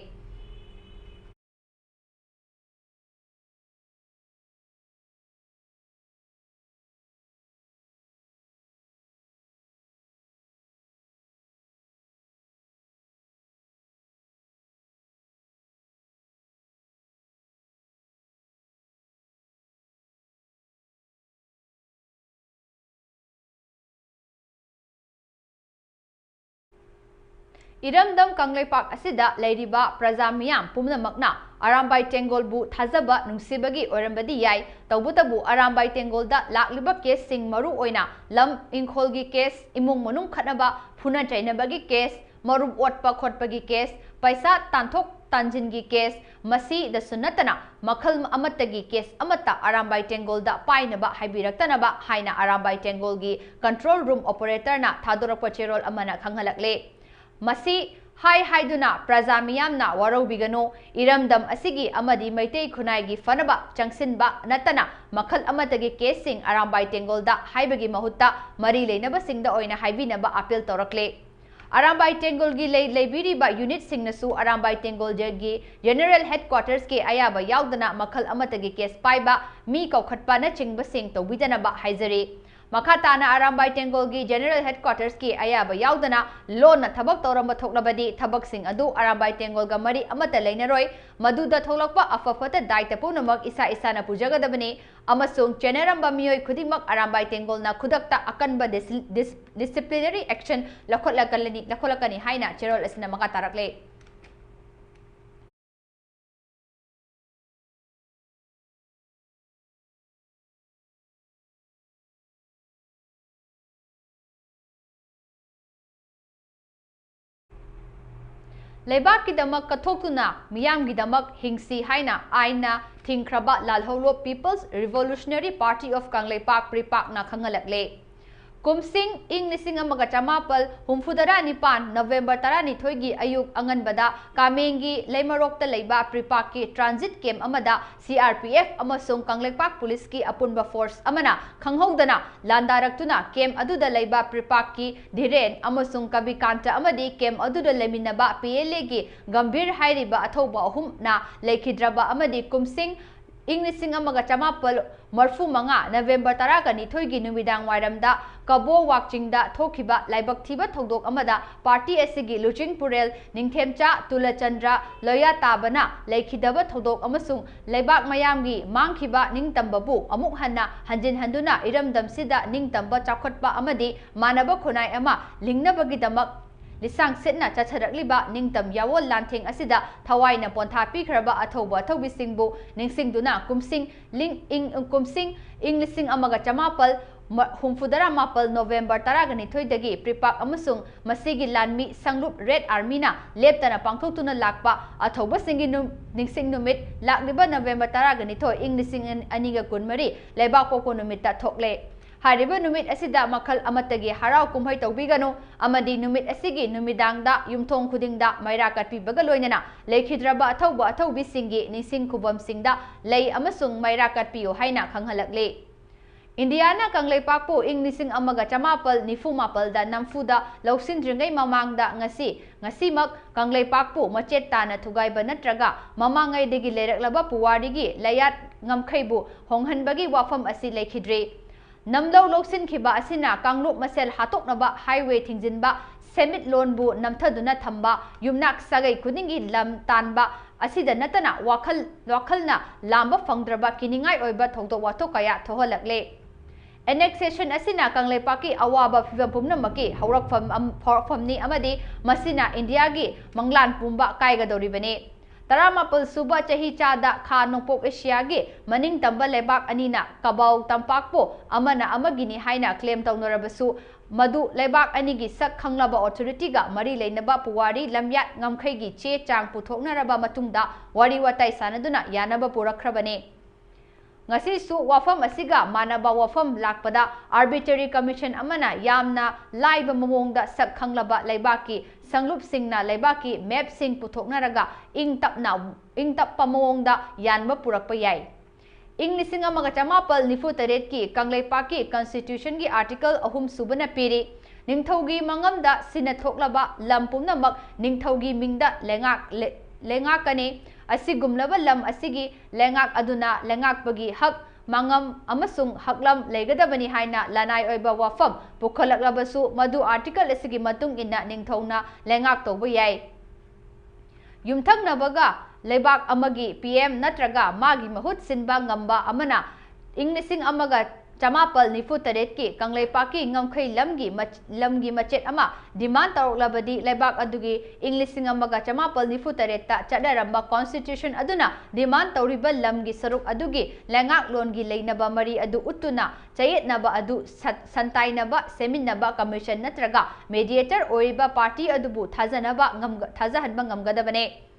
ꯏꯔꯝꯗꯝ ꯀꯪꯂꯩꯄꯥꯛ ꯑꯁꯤꯗ ꯂꯩꯔꯤꯕ ꯄ꯭ꯔꯖꯥ ꯃꯤꯌꯥꯝ ꯄꯨꯝꯅꯃꯛꯅ ꯑꯔꯥꯝꯕꯥꯏ ꯇꯦꯡꯒꯣꯜꯕꯨ ꯊꯥꯖꯕ ꯅꯨꯡꯁꯤꯕꯒꯤ ꯑꯣꯏꯔꯝꯕꯗꯤ ꯌꯥꯏ꯫ ꯇꯧꯕꯇꯕꯨ ꯑꯔꯥꯝꯕꯥꯏ ꯇꯦꯡꯒꯣꯜꯗ ꯂꯥꯛꯂꯤꯕ caseꯁꯤꯡ ꯃꯔꯨ ꯑꯣꯏꯅ ꯂꯝ ꯏꯪꯈꯣꯜꯒꯤ case, ꯏꯃꯨꯡ ꯃꯅꯨꯡ ꯈꯠꯅꯕ, ꯐꯨꯅ ꯆꯩꯅꯕꯒꯤ case, ꯃꯔꯨꯞ ꯑꯣꯠꯄ ꯈꯣꯠꯄꯒꯤ case, ꯄꯩꯁꯥ ꯇꯥꯟꯊꯣꯛ ꯇꯥꯟꯖꯤꯟꯒꯤ ꯀꯦꯁ, ꯃꯁꯤꯗꯁꯨ ꯅꯠꯇꯅ ꯃꯈꯜ ꯑꯃꯠꯇꯒꯤ ꯀꯦꯁ ꯑꯃꯠꯇ ꯑꯔꯥꯝꯕꯥꯏ ꯇꯦꯡꯒꯣꯜꯗ ꯄꯥꯏꯅꯕ ꯍꯥꯏꯕꯤꯔꯛꯇꯅꯕ ꯍꯥꯏꯅ ꯑꯔꯥꯝꯕꯥꯏ ꯇꯦꯡꯒꯣꯜꯒꯤ ꯀꯟꯇ꯭ꯔꯣꯜ ꯔꯨꯝ ꯑꯣꯄꯔꯦꯇꯔꯅ ꯊꯥꯗꯣꯔꯛꯄ ꯆꯦꯔꯣꯜ ꯑꯃꯅ ꯈꯪꯍꯜꯂꯛꯂꯦ꯫ ꯃꯁꯤ ꯍꯥꯏ ꯍꯥꯏꯗꯨꯅ ꯄ꯭ꯔꯖꯥ ꯃꯤꯌꯥꯝꯅ ꯋꯥꯔꯧꯕꯤꯒꯅꯨ, ꯏꯔꯝꯗꯝ ꯑꯁꯤꯒꯤ ꯑꯃꯗꯤ ꯃꯩꯇꯩ ꯈꯨꯟꯅꯥꯏꯒꯤ ꯐꯅꯕ ꯆꯪꯁꯤꯟꯕ ꯅꯠꯇꯅ ꯃꯈꯜ ꯑꯃꯠꯇꯒꯤ ꯀꯦꯁꯁꯤꯡ ꯑꯔꯥꯝꯕꯥꯏ ꯇꯦꯡꯒꯣꯜꯗ ꯍꯥꯏꯕꯒꯤ ꯃꯍꯨꯠꯇ ꯃꯔꯤ ꯂꯩꯅꯕꯁꯤꯡꯗ ꯑꯣꯏꯅ ꯍꯥꯏꯕꯤꯅꯕ ꯑꯄꯤꯜ ꯇꯧꯔꯛꯂꯦ꯫ ꯑꯔꯥꯝꯕꯥꯏ ꯇꯦꯡꯒꯣꯜꯒꯤ ꯂꯩ-, ꯂꯩꯕꯤꯔꯤꯕ ꯌꯨꯅꯤꯠꯁꯤꯡꯅꯁꯨ ꯑꯔꯥꯝꯕꯥꯏ ꯇꯦꯡꯒꯣꯜꯒꯤ ꯖꯦꯅꯔꯦꯜ ꯍꯦꯗꯀ꯭ꯋꯥꯇꯔꯁꯀꯤ ꯑꯌꯥꯕ ꯌꯥꯎꯗꯅ ꯃꯈꯜ ꯑꯃꯠꯇꯒꯤ ꯀꯦꯁ ꯄꯥꯏꯕ, ꯃꯤ ꯀꯧꯈꯠꯄꯅꯆꯤꯡꯕꯁꯤꯡ ꯇꯧꯕꯤꯗꯅꯕ ꯍꯥꯏꯖꯔꯤ꯫ ꯃꯈꯥ ꯇꯥꯅ ꯑꯔꯥꯝꯕꯥꯏ ꯇꯦꯡꯒꯣꯜꯒꯤ ꯖꯦꯅꯔꯦꯜ ꯍꯦꯗꯀ꯭ꯋꯥꯇꯔꯁꯀꯤ ꯑꯌꯥꯕ ꯌꯥꯎꯗꯅ ꯂꯣꯟꯅ ꯊꯕꯛ ꯇꯧꯔꯝꯕ ꯊꯣꯛꯂꯕꯗꯤ ꯊꯕꯛꯁꯤꯡ ꯑꯗꯨ ꯑꯔꯥꯝꯕꯥꯏ ꯇꯦꯡꯒꯣꯜꯒ ꯃꯔꯤ ꯑꯃꯠꯇ ꯂꯩꯅꯔꯣꯏ꯫ ꯃꯗꯨꯗ ꯊꯣꯛꯂꯛꯄ ꯑꯐ ꯐꯠꯇ ꯗꯥꯏꯇ ꯄꯨꯝꯅꯃꯛ ꯏꯁꯥ ꯏꯁꯥꯅ ꯄꯨꯖꯒꯗꯕꯅꯤ꯫ ꯑꯃꯁꯨꯡ ꯆꯦꯟꯅꯔꯝꯕ ꯃꯤꯑꯣꯏ ꯈꯨꯗꯤꯡꯃꯛ ꯑꯔꯥꯝꯕꯥꯏ ꯇꯦꯡꯒꯣꯜꯅ ꯈꯨꯗꯛꯇ ꯑꯀꯟꯕ ꯗꯤꯁꯤ-, ꯗꯤꯁ-, ꯗꯤꯁꯤꯄ꯭ꯂꯤꯅꯔꯤ ꯑꯦꯛꯁꯟ ꯂꯧꯈꯠꯂꯛꯀꯅꯤ, ꯂꯧꯈꯠꯂꯛꯀꯅꯤ ꯍꯥꯏꯅ ꯆꯦꯔꯣꯜ ꯑꯁꯤꯅ ꯃꯈꯥ ꯇꯥꯔꯛꯂꯦ꯫ ꯂꯩꯕꯥꯛꯀꯤꯗꯃꯛ ꯀꯠꯊꯣꯛꯇꯨꯅ ꯃꯤꯌꯥꯝꯒꯤꯗꯃꯛ ꯍꯤꯡꯁꯤ ꯍꯥꯏꯅ ꯑꯥꯏꯟꯅ ꯊꯤꯡꯈ꯭ꯔꯕ ꯂꯥꯜꯍꯧꯂꯨꯞ People's Revolutionary Party of Kangleipak, ꯄ꯭ꯔꯤꯄꯥꯛꯅ ꯈꯪꯍꯜꯂꯛꯂꯦ꯫ ꯀꯨꯝꯁꯤꯡ ꯏꯪ ꯂꯤꯁꯤꯡ ꯑꯃꯒ ꯆꯃꯥꯄꯜ ꯍꯨꯝꯐꯨꯇꯔꯥ ꯅꯤꯄꯥꯟ ꯅꯕꯦꯝꯕꯔ ꯇꯔꯥꯅꯤꯊꯣꯏꯒꯤ ꯑꯌꯨꯛ ꯑꯉꯟꯕꯗ ꯀꯥꯃꯦꯡꯒꯤ ꯂꯩꯃꯔꯣꯛꯇ ꯂꯩꯕ ꯄ꯭ꯔꯤꯄꯥꯛꯀꯤ ꯇ꯭ꯔꯥꯟꯖꯤꯠ ꯀꯦꯝꯞ ꯑꯃꯗ ꯁꯤ ꯑꯥꯔ ꯄꯤ ꯑꯦꯐ ꯑꯃꯁꯨꯡ ꯀꯪꯂꯩꯄꯥꯛ ꯄꯨꯂꯤꯁꯀꯤ ꯑꯄꯨꯟꯕ ꯐꯣꯔꯁ ꯑꯃꯅ ꯈꯪꯍꯧꯗꯅ ꯂꯥꯟꯗꯥꯔꯛꯇꯨꯅ ꯀꯦꯝꯞ ꯑꯗꯨꯗ ꯂꯩꯕ ꯄ꯭ꯔꯤꯄꯥꯛꯀꯤ ꯙꯤꯔꯦꯟ ꯑꯃꯁꯨꯡ ꯀꯕꯤꯀꯥꯟꯇ ꯑꯃꯗꯤ ꯀꯦꯝꯞ ꯑꯗꯨꯗ ꯂꯩꯃꯤꯟꯅꯕ ꯄꯤ ꯑꯦꯜ ꯑꯦꯒꯤ ꯒꯝꯚꯤꯔ ꯍꯥꯏꯔꯤꯕ ꯑꯊꯧꯕ ꯑꯍꯨꯝꯅ ꯂꯩꯈꯤꯗ꯭ꯔꯕ ꯑꯃꯗꯤ ꯀꯨꯝꯁꯤꯡ ꯏꯪ ꯂꯤꯁꯤꯡ ꯑꯃꯒ ꯆꯃꯥꯄꯜ ꯃꯔꯐꯨ ꯃꯉꯥ ꯅꯕꯦꯝꯕꯔ ꯇꯔꯥꯒ ꯅꯤꯊꯣꯏꯒꯤ ꯅꯨꯃꯤꯗꯥꯡ ꯋꯥꯏꯔꯝꯗ ꯀꯕꯣ ꯋꯥꯛꯆꯤꯡꯗ ꯊꯣꯛꯈꯤꯕ ꯂꯥꯏꯕꯛ ꯊꯤꯕ ꯊꯧꯗꯣꯛ ꯑꯃꯗ ꯄꯥꯔꯇꯤ ꯑꯁꯤꯒꯤ ꯂꯨꯆꯤꯡ ꯄꯨꯔꯦꯜ ꯅꯤꯡꯊꯦꯝꯆꯥ ꯇꯨꯂꯆꯟꯗ꯭ꯔ ꯂꯣꯌꯥꯇꯥꯕꯅ ꯂꯩꯈꯤꯗꯕ ꯊꯧꯗꯣꯛ ꯑꯃꯁꯨꯡ ꯂꯩꯕꯥꯛ ꯃꯌꯥꯝꯒꯤ ꯃꯥꯡꯈꯤꯕ ꯅꯤꯡꯇꯝꯕꯕꯨ ꯑꯃꯨꯛ ꯍꯟꯅ ꯍꯟꯖꯤꯟ ꯍꯟꯗꯨꯅ ꯏꯔꯝꯗꯝꯁꯤꯗ ꯅꯤꯡꯇꯝꯕ ꯆꯥꯎꯈꯠꯄ ꯑꯃꯗꯤ ꯃꯥꯟꯅꯕ ꯈꯨꯟꯅꯥꯏ ꯑꯃ ꯂꯤꯡꯅꯕꯒꯤꯗꯃꯛ ꯂꯤꯁꯥꯡ ꯁꯤꯠꯅ ꯆꯠꯊꯔꯛꯂꯤꯕ ꯅꯤꯡꯇꯝ ꯌꯥꯋꯣꯜ ꯂꯥꯟꯊꯦꯡ ꯑꯁꯤꯗ ꯊꯋꯥꯏꯅ ꯄꯣꯟꯊꯥ ꯄꯤꯈ꯭ꯔꯕ ꯑꯊꯧꯕ ꯑꯊꯧꯕꯤꯁꯤꯡꯕꯨ ꯅꯤꯡꯁꯤꯡꯗꯨꯅ ꯀꯨꯝꯁꯤꯡ ꯂꯤꯡ-, ꯏꯪ-, ꯀꯨꯝꯁꯤꯡ ꯏꯪ ꯂꯤꯁꯤꯡ ꯑꯃꯒ ꯆꯃꯥꯄꯜ ꯍꯨꯝꯐꯨꯇꯔꯥ ꯃꯥꯄꯜ November ꯇꯔꯥꯒ ꯅꯤꯊꯣꯏꯗꯒꯤ ꯄ꯭ꯔꯤꯄꯥꯛ ꯑꯃꯁꯨꯡ ꯃꯁꯤꯒꯤ ꯂꯥꯟꯃꯤ ꯁꯪꯂꯨꯞ Red Armyꯅ ꯂꯦꯞꯇꯅ ꯄꯥꯡꯊꯣꯛꯇꯨꯅ ꯂꯥꯛꯄ ꯑꯊꯧꯕꯁꯤꯡꯒꯤ ꯅꯨ-, ꯅꯤꯡꯁꯤꯡ ꯅꯨꯃꯤꯠ ꯂꯥꯛꯂꯤꯕ November ꯇꯔꯥꯒ ꯅꯤꯊꯣꯏ, ꯏꯪ ꯂꯤꯁꯤꯡ ꯑꯅꯤꯒ ꯀꯨꯟꯃꯔꯤ ꯂꯩꯕꯥꯛ ꯄꯣꯛꯄ ꯅꯨꯃꯤꯠꯇ ꯊꯣꯛꯂꯦ꯫ ꯍꯥꯏꯔꯤꯕ ꯅꯨꯃꯤꯠ ꯑꯁꯤꯗ ꯃꯈꯜ ꯑꯃꯠꯇꯒꯤ ꯍꯔꯥꯎ ꯀꯨꯝꯍꯩ ꯇꯧꯕꯤꯒꯅꯨ ꯑꯃꯗꯤ ꯅꯨꯃꯤꯠ ꯑꯁꯤꯒꯤ ꯅꯨꯃꯤꯗꯥꯡꯗ ꯌꯨꯝꯊꯣꯡ ꯈꯨꯗꯤꯡꯗ ꯃꯩꯔꯥ ꯀꯠꯄꯤꯕꯒ ꯂꯣꯏꯅꯅ ꯂꯩꯈꯤꯗ꯭ꯔꯕ ꯑꯊꯧꯕ ꯑꯊꯧꯕꯤꯁꯤꯡꯒꯤ ꯅꯤꯡꯁꯤꯡ ꯈꯨꯕꯝꯁꯤꯡꯗ ꯂꯩ ꯑꯃꯁꯨꯡ ꯃꯩꯔꯥ ꯀꯠꯄꯤꯌꯨ ꯍꯥꯏꯅ ꯈꯪꯍꯜꯂꯛꯂꯤ꯫ ꯏꯟꯗꯤꯌꯥꯅ ꯀꯪꯂꯩꯄꯥꯛꯄꯨ ꯏꯪ ꯂꯤꯁꯤꯡ ꯑꯃꯒ ꯆꯃꯥꯄꯜ ꯅꯤꯐꯨ ꯃꯥꯄꯜꯗ ꯅꯝꯐꯨꯗ ꯂꯧꯁꯤꯟꯗ꯭ꯔꯤꯉꯩ ꯃꯃꯥꯡꯗ ꯉꯁꯤ, ꯉꯁꯤꯃꯛ ꯀꯪꯂꯩꯄꯥꯛꯄꯨ ꯃꯆꯦꯠ ꯇꯥꯅ ꯊꯨꯒꯥꯏꯕ ꯅꯠꯇ꯭ꯔꯒ ꯃꯃꯥꯡꯉꯩꯗꯒꯤ ꯂꯩꯔꯛꯂꯕ ꯄꯨꯋꯥꯔꯤꯒꯤ ꯂꯌꯥꯠ ꯉꯝꯈꯩꯕꯨ ꯍꯣꯡꯍꯟꯕꯒꯤ ꯋꯥꯐꯝ ꯑꯁꯤ ꯂꯩꯈꯤꯗ꯭ꯔꯤ꯫ ꯅꯝꯂꯧ ꯂꯧꯁꯤꯟꯈꯤꯕ ꯑꯁꯤꯅ ꯀꯥꯡꯂꯨꯞ ꯃꯁꯦꯜ ꯍꯥꯠꯇꯣꯛꯅꯕ highway ꯊꯤꯡꯖꯤꯟꯕ, ꯁꯦꯟꯃꯤꯠꯂꯣꯟꯕꯨ ꯅꯝꯊꯗꯨꯅ ꯊꯝꯕ, ꯌꯨꯝꯅꯥꯛ ꯁꯥꯒꯩ ꯈꯨꯗꯤꯡꯒꯤ ꯂꯝ ꯇꯥꯟꯕ ꯑꯁꯤꯗ ꯅꯠꯇꯅ ꯋꯥꯈꯜ, ꯋꯥꯈꯜꯅ ꯂꯥꯝꯕ ꯐꯪꯗ꯭ꯔꯕ ꯀꯤꯅꯤꯡꯉꯥꯏ ꯑꯣꯏꯕ ꯊꯧꯗꯣꯛ ꯋꯥꯊꯣꯛ ꯀꯌꯥ ꯊꯣꯛꯍꯜꯂꯛꯂꯦ꯫ Annexation ꯑꯁꯤꯅ ꯀꯪꯂꯩꯄꯥꯛꯀꯤ ꯑꯋꯥꯕ ꯐꯤꯚꯝ ꯄꯨꯝꯅꯃꯛꯀꯤ ꯍꯧꯔꯛꯐꯝ ꯑꯝ-, ꯍꯧꯔꯛꯐꯝꯅꯤ ꯑꯃꯗꯤ ꯃꯁꯤꯅ ꯏꯟꯗꯤꯌꯥꯒꯤ ꯃꯪꯂꯥꯟ ꯄꯨꯝꯕ ꯀꯥꯏꯒꯗꯧꯔꯤꯕꯅꯤ꯫ ꯇꯔꯥꯃꯥꯄꯜ ꯁꯨꯕ ꯆꯍꯤꯆꯥꯗ ꯈꯥ ꯅꯣꯡꯄꯣꯛ ꯑꯦꯁꯤꯌꯥꯒꯤ ꯃꯅꯤꯡꯇꯝꯕ ꯂꯩꯕꯥꯛ ꯑꯅꯤꯅ ꯀꯕꯥꯎ ꯇꯝꯄꯥꯛꯄꯨ ꯑꯃꯅ ꯑꯃꯒꯤꯅꯤ ꯍꯥꯏꯅ claim ꯇꯧꯅꯔꯕꯁꯨ, ꯃꯗꯨ ꯂꯩꯕꯥꯛ ꯑꯅꯤꯒꯤ ꯁꯛ ꯈꯪꯂꯕ authorityꯒ ꯃꯔꯤ ꯂꯩꯅꯕ ꯄꯨꯋꯥꯔꯤ ꯂꯝꯌꯥꯠ ꯉꯝꯈꯩꯒꯤ ꯆꯦ ꯆꯥꯡ ꯄꯨꯊꯣꯛꯅꯔꯕ ꯃꯇꯨꯡꯗ ꯋꯥꯔꯤ ꯋꯥꯇꯥꯏ ꯁꯥꯟꯅꯗꯨꯅ ꯌꯥꯅꯕ ꯄꯨꯔꯛꯈ꯭ꯔꯕꯅꯤ꯫ ꯉꯁꯤꯁꯨ ꯋꯥꯐꯝ ꯑꯁꯤꯒ ꯃꯥꯟꯅꯕ ꯋꯥꯐꯝ ꯂꯥꯛꯄꯗ, arbitrary commission ꯑꯃꯅ ꯌꯥꯝꯅ ꯂꯥꯏꯕ ꯃꯑꯣꯡꯗ ꯁꯛ ꯈꯪꯂꯕ ꯂꯩꯕꯥꯛꯀꯤ ꯁꯪꯂꯨꯞꯁꯤꯡꯅ ꯂꯩꯕꯥꯛꯀꯤ mapꯁꯤꯡ ꯄꯨꯊꯣꯛꯅꯔꯒ ꯏꯪ ꯇꯞꯅ, ꯏꯪ ꯇꯞꯄ ꯃꯑꯣꯡꯗ ꯌꯥꯟꯕ ꯄꯨꯔꯛꯄ ꯌꯥꯏ꯫ ꯏꯪ ꯂꯤꯁꯤꯡ ꯑꯃꯒ ꯆꯃꯥꯄꯜ ꯅꯤꯐꯨ ꯇꯔꯦꯠꯀꯤ ꯀꯪꯂꯩꯄꯥꯛꯀꯤ Constitutionꯒꯤ Article ꯑꯍꯨꯝ ꯁꯨꯕꯅ ꯄꯤꯔꯤ, ꯅꯤꯡꯊꯧꯒꯤ ꯃꯉꯝꯗ ꯁꯤꯟꯅ ꯊꯣꯛꯂꯕ ꯂꯝ ꯄꯨꯝꯅꯃꯛ ꯅꯤꯡꯊꯧꯒꯤ ꯃꯤꯡꯗ ꯂꯩꯉꯥꯛ-, ꯂꯩ-, ꯂꯩꯉꯥꯛꯀꯅꯤ꯫ ꯑꯁꯤꯒꯨꯝꯂꯕ ꯂꯝ ꯑꯁꯤꯒꯤ ꯂꯩꯉꯥꯛ ꯑꯗꯨꯅ ꯂꯩꯉꯥꯛꯄꯒꯤ ꯍꯛ, ꯃꯉꯝ ꯑꯃꯁꯨꯡ ꯍꯛꯂꯝ ꯂꯩꯒꯗꯕꯅꯤ ꯍꯥꯏꯅ ꯂꯅꯥꯏ ꯑꯣꯏꯕ ꯋꯥꯐꯝ ꯄꯨꯈꯠꯂꯛꯂꯕꯁꯨ, ꯃꯗꯨ article ꯑꯁꯤꯒꯤ ꯃꯇꯨꯡ ꯏꯟꯅ ꯅꯤꯡꯊꯧꯅ ꯂꯩꯉꯥꯛ ꯇꯧꯕ ꯌꯥꯏ꯫ ꯌꯨꯝꯊꯪꯅꯕꯒ ꯂꯩꯕꯥꯛ ꯑꯃꯒꯤ P M ꯅꯠꯇ꯭ꯔꯒ ꯃꯥꯒꯤ ꯃꯍꯨꯠ ꯁꯤꯟꯕ ꯉꯝꯕ ꯑꯃꯅ ꯏꯪ ꯂꯤꯁꯤꯡ ꯑꯃꯒ ꯆꯃꯥꯄꯜ ꯅꯤꯐꯨ ꯇꯔꯦꯠꯀꯤ ꯀꯪꯂꯩꯄꯥꯛꯀꯤ ꯉꯝꯈꯩ ꯂꯝꯒꯤ ꯃꯆ-, ꯂꯝꯒꯤ ꯃꯆꯦꯠ ꯑꯃ demand ꯇꯧꯔꯛꯂꯕꯗꯤ, ꯂꯩꯕꯥꯛ ꯑꯗꯨꯒꯤ ꯏꯪ ꯂꯤꯁꯤꯡ ꯑꯃꯒ ꯆꯃꯥꯄꯜ ꯅꯤꯐꯨ ꯇꯔꯦꯠꯇ ꯆꯠꯅꯔꯝꯕ constitution ꯑꯗꯨꯅ demand ꯇꯧꯔꯤꯕ ꯂꯝꯒꯤ ꯁꯔꯨꯛ ꯑꯗꯨꯒꯤ ꯂꯩꯉꯥꯛꯂꯣꯟꯒꯤ ꯂꯩꯅꯕ ꯃꯔꯤ ꯑꯗꯨ ꯎꯠꯇꯨꯅ ꯆꯌꯦꯠꯅꯕ ꯑꯗꯨ ꯁꯠ-, ꯁꯟꯇꯥꯏꯅꯕ ꯁꯦꯝꯃꯤꯟꯅꯕ commission ꯅꯠꯇ꯭ꯔꯒ mediator ꯑꯣꯏꯔꯤꯕ party ꯑꯗꯨꯕꯨ ꯊꯥꯖꯅꯕ ꯉꯝꯒ-, ꯊꯥꯖꯍꯟꯕ ꯉꯝꯒꯗꯕꯅꯦ꯫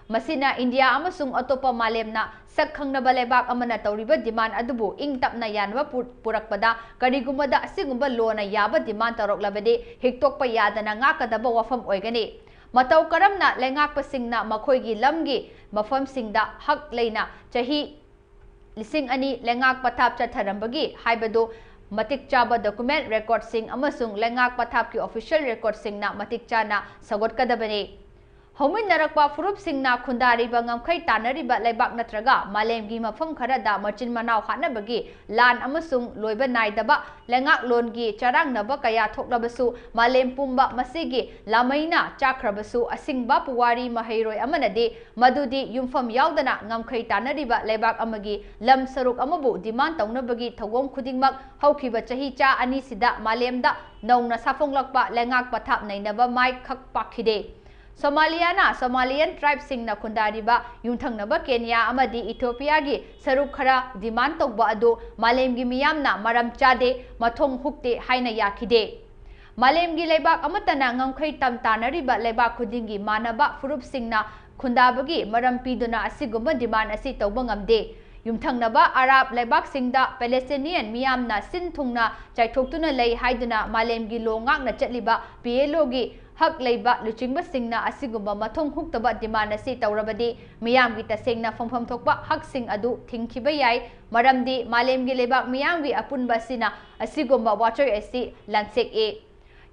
ꯃꯁꯤꯅ ꯏꯟꯗꯤꯌꯥ ꯑꯃꯁꯨꯡ ꯑꯇꯣꯞꯄ ꯃꯥꯂꯦꯝꯅ ꯁꯛ ꯈꯪꯅꯕ ꯂꯩꯕꯥꯛ ꯑꯃꯅ ꯇꯧꯔꯤꯕ demand ꯑꯗꯨꯕꯨ ꯏꯪ ꯇꯞꯅ ꯌꯥꯅꯕ ꯄꯨ-, ꯄꯨꯔꯛꯄꯗ ꯀꯔꯤꯒꯨꯝꯕꯗ ꯑꯁꯤꯒꯨꯝꯕ ꯂꯣꯅ ꯌꯥꯕ demand ꯇꯧꯔꯛꯂꯕꯗꯤ ꯍꯤꯛꯇꯣꯛꯄ ꯌꯥꯗꯅ ꯉꯥꯛꯀꯗꯕ ꯋꯥꯐꯝ ꯑꯣꯏꯒꯅꯤ꯫ ꯃꯇꯧ ꯀꯔꯝꯅ ꯂꯩꯉꯥꯛꯄꯁꯤꯡꯅ ꯃꯈꯣꯏꯒꯤ ꯂꯝꯒꯤ ꯃꯐꯝꯁꯤꯡꯗ ꯍꯛ ꯂꯩꯅ ꯆꯍꯤ ꯂꯤꯁꯤꯡ ꯑꯅꯤ ꯂꯩꯉꯥꯛ ꯄꯊꯥꯞ ꯆꯠꯊꯔꯝꯕꯒꯤ ꯍꯥꯏꯕꯗꯨ ꯃꯇꯤꯛ ꯆꯥꯕ document recordꯁꯤꯡ ꯑꯃꯁꯨꯡ ꯂꯩꯉꯥꯛ ꯄꯊꯥꯞꯀꯤ official recordꯁꯤꯡꯅ ꯃꯇꯤꯛ ꯆꯥꯅ ꯁꯧꯒꯠꯀꯗꯕꯅꯤ꯫ ꯍꯧꯃꯤꯟꯅꯔꯛꯄ ꯐꯨꯔꯨꯞꯁꯤꯡꯅ ꯈꯨꯟꯗꯥꯔꯤꯕ ꯉꯝꯈꯩ ꯇꯥꯟꯅꯔꯤꯕ ꯂꯩꯕꯥꯛ ꯅꯠꯇ꯭ꯔꯒ ꯃꯥꯂꯦꯝꯒꯤ ꯃꯐꯝ ꯈꯔꯗ ꯃꯆꯤꯟ ꯃꯅꯥꯎ ꯍꯥꯠꯅꯕꯒꯤ ꯂꯥꯟ ꯑꯃꯁꯨꯡ ꯂꯣꯏꯕ ꯅꯥꯏꯗꯕ ꯂꯩꯉꯥꯛꯂꯣꯟꯒꯤ ꯆꯔꯥꯡꯅꯕ ꯀꯌꯥ ꯊꯣꯛꯂꯕꯁꯨ, ꯃꯥꯂꯦꯝ ꯄꯨꯝꯕ ꯃꯁꯤꯒꯤ ꯂꯥꯃꯩꯅ ꯆꯥꯈ꯭ꯔꯕꯁꯨ, ꯑꯁꯤꯡꯕ ꯄꯨꯋꯥꯔꯤ ꯃꯍꯩꯔꯣꯏ ꯑꯃꯅꯗꯤ ꯃꯗꯨꯗꯤ ꯌꯨꯝꯐꯝ ꯌꯥꯎꯗꯅ ꯉꯝꯈꯩ ꯇꯥꯟꯅꯔꯤꯕ ꯂꯩꯕꯥꯛ ꯑꯃꯒꯤ ꯂꯝ ꯁꯔꯨꯛ ꯑꯃꯕꯨ demand ꯇꯧꯅꯕꯒꯤ ꯊꯧꯑꯣꯡ ꯈꯨꯗꯤꯡꯃꯛ ꯍꯧꯈꯤꯕ ꯆꯍꯤ ꯆꯥ ꯑꯅꯤꯁꯤꯗ ꯃꯥꯂꯦꯝꯗ ꯅꯧꯅ ꯁꯥꯐꯣꯡꯂꯛꯄ ꯂꯩꯉꯥꯛ ꯄꯊꯥꯞ ꯅꯩꯅꯕ ꯃꯥꯏ ꯈꯛ ꯄꯥꯛꯈꯤꯗꯦ꯫ ꯁꯣꯃꯥꯂꯤꯌꯥꯅ Somalian tribeꯁꯤꯡꯅ ꯈꯨꯟꯗꯥꯔꯤꯕ ꯌꯨꯝꯊꯪꯅꯕ ꯀꯦꯅꯤꯌꯥ ꯑꯃꯗꯤ ꯏꯊꯤꯑꯣꯄꯤꯌꯥꯒꯤ ꯁꯔꯨꯛ ꯈꯔ demand ꯇꯧꯕ ꯑꯗꯨ ꯃꯥꯂꯦꯝꯒꯤ ꯃꯤꯌꯥꯝꯅ ꯃꯔꯝ ꯆꯥꯗꯦ, ꯃꯊꯣꯡ ꯍꯨꯛꯇꯦ ꯍꯥꯏꯅ ꯌꯥꯈꯤꯗꯦ꯫ ꯃꯥꯂꯦꯝꯒꯤ ꯂꯩꯕꯥꯛ ꯑꯃꯠꯇꯅ ꯉꯝꯈꯩ ꯇꯝ ꯇꯥꯅꯔꯤꯕ ꯂꯩꯕꯥꯛ ꯈꯨꯗꯤꯡꯒꯤ ꯃꯥꯟꯅꯕ ꯐꯨꯔꯨꯞꯁꯤꯡꯅ ꯈꯨꯟꯗꯥꯕꯒꯤ ꯃꯔꯝ ꯄꯤꯗꯨꯅ ꯑꯁꯤꯒꯨꯝꯕ demand ꯑꯁꯤ ꯇꯧꯕ ꯉꯝꯗꯦ꯫ ꯌꯨꯝꯊꯪꯅꯕ ꯑꯔꯥꯕ ꯂꯩꯕꯥꯛꯁꯤꯡꯗ Palestinian ꯃꯤꯌꯥꯝꯅ ꯁꯤꯟ ꯊꯨꯡꯅ ꯆꯥꯏꯊꯣꯛꯇꯨꯅ ꯂꯩ ꯍꯥꯏꯗꯨꯅ ꯃꯥꯂꯦꯝꯒꯤ law ꯉꯥꯛꯅ ꯆꯠꯂꯤꯕ PLOꯒꯤ ꯍꯛ ꯂꯩꯕ ꯂꯨꯆꯤꯡꯕꯁꯤꯡꯅ ꯑꯁꯤꯒꯨꯝꯕ ꯃꯊꯣꯡ ꯍꯨꯛꯇꯕ demand ꯑꯁꯤ ꯇꯧꯔꯕꯗꯤ, ꯃꯤꯌꯥꯝꯒꯤ ꯇꯁꯦꯡꯅ ꯐꯪꯐꯝ ꯊꯣꯛꯄ ꯍꯛꯁꯤꯡ ꯑꯗꯨ ꯊꯤꯡꯈꯤꯕ ꯌꯥꯏ, ꯃꯔꯝꯗꯤ ꯃꯥꯂꯦꯝꯒꯤ ꯂꯩꯕꯥꯛ ꯃꯤꯌꯥꯝꯒꯤ ꯑꯄꯨꯟꯕ ꯑꯁꯤꯅ ꯑꯁꯤꯒꯨꯝꯕ ꯋꯥꯆꯣꯏ ꯑꯁꯤ ꯂꯥꯟꯁꯦꯛꯏ꯫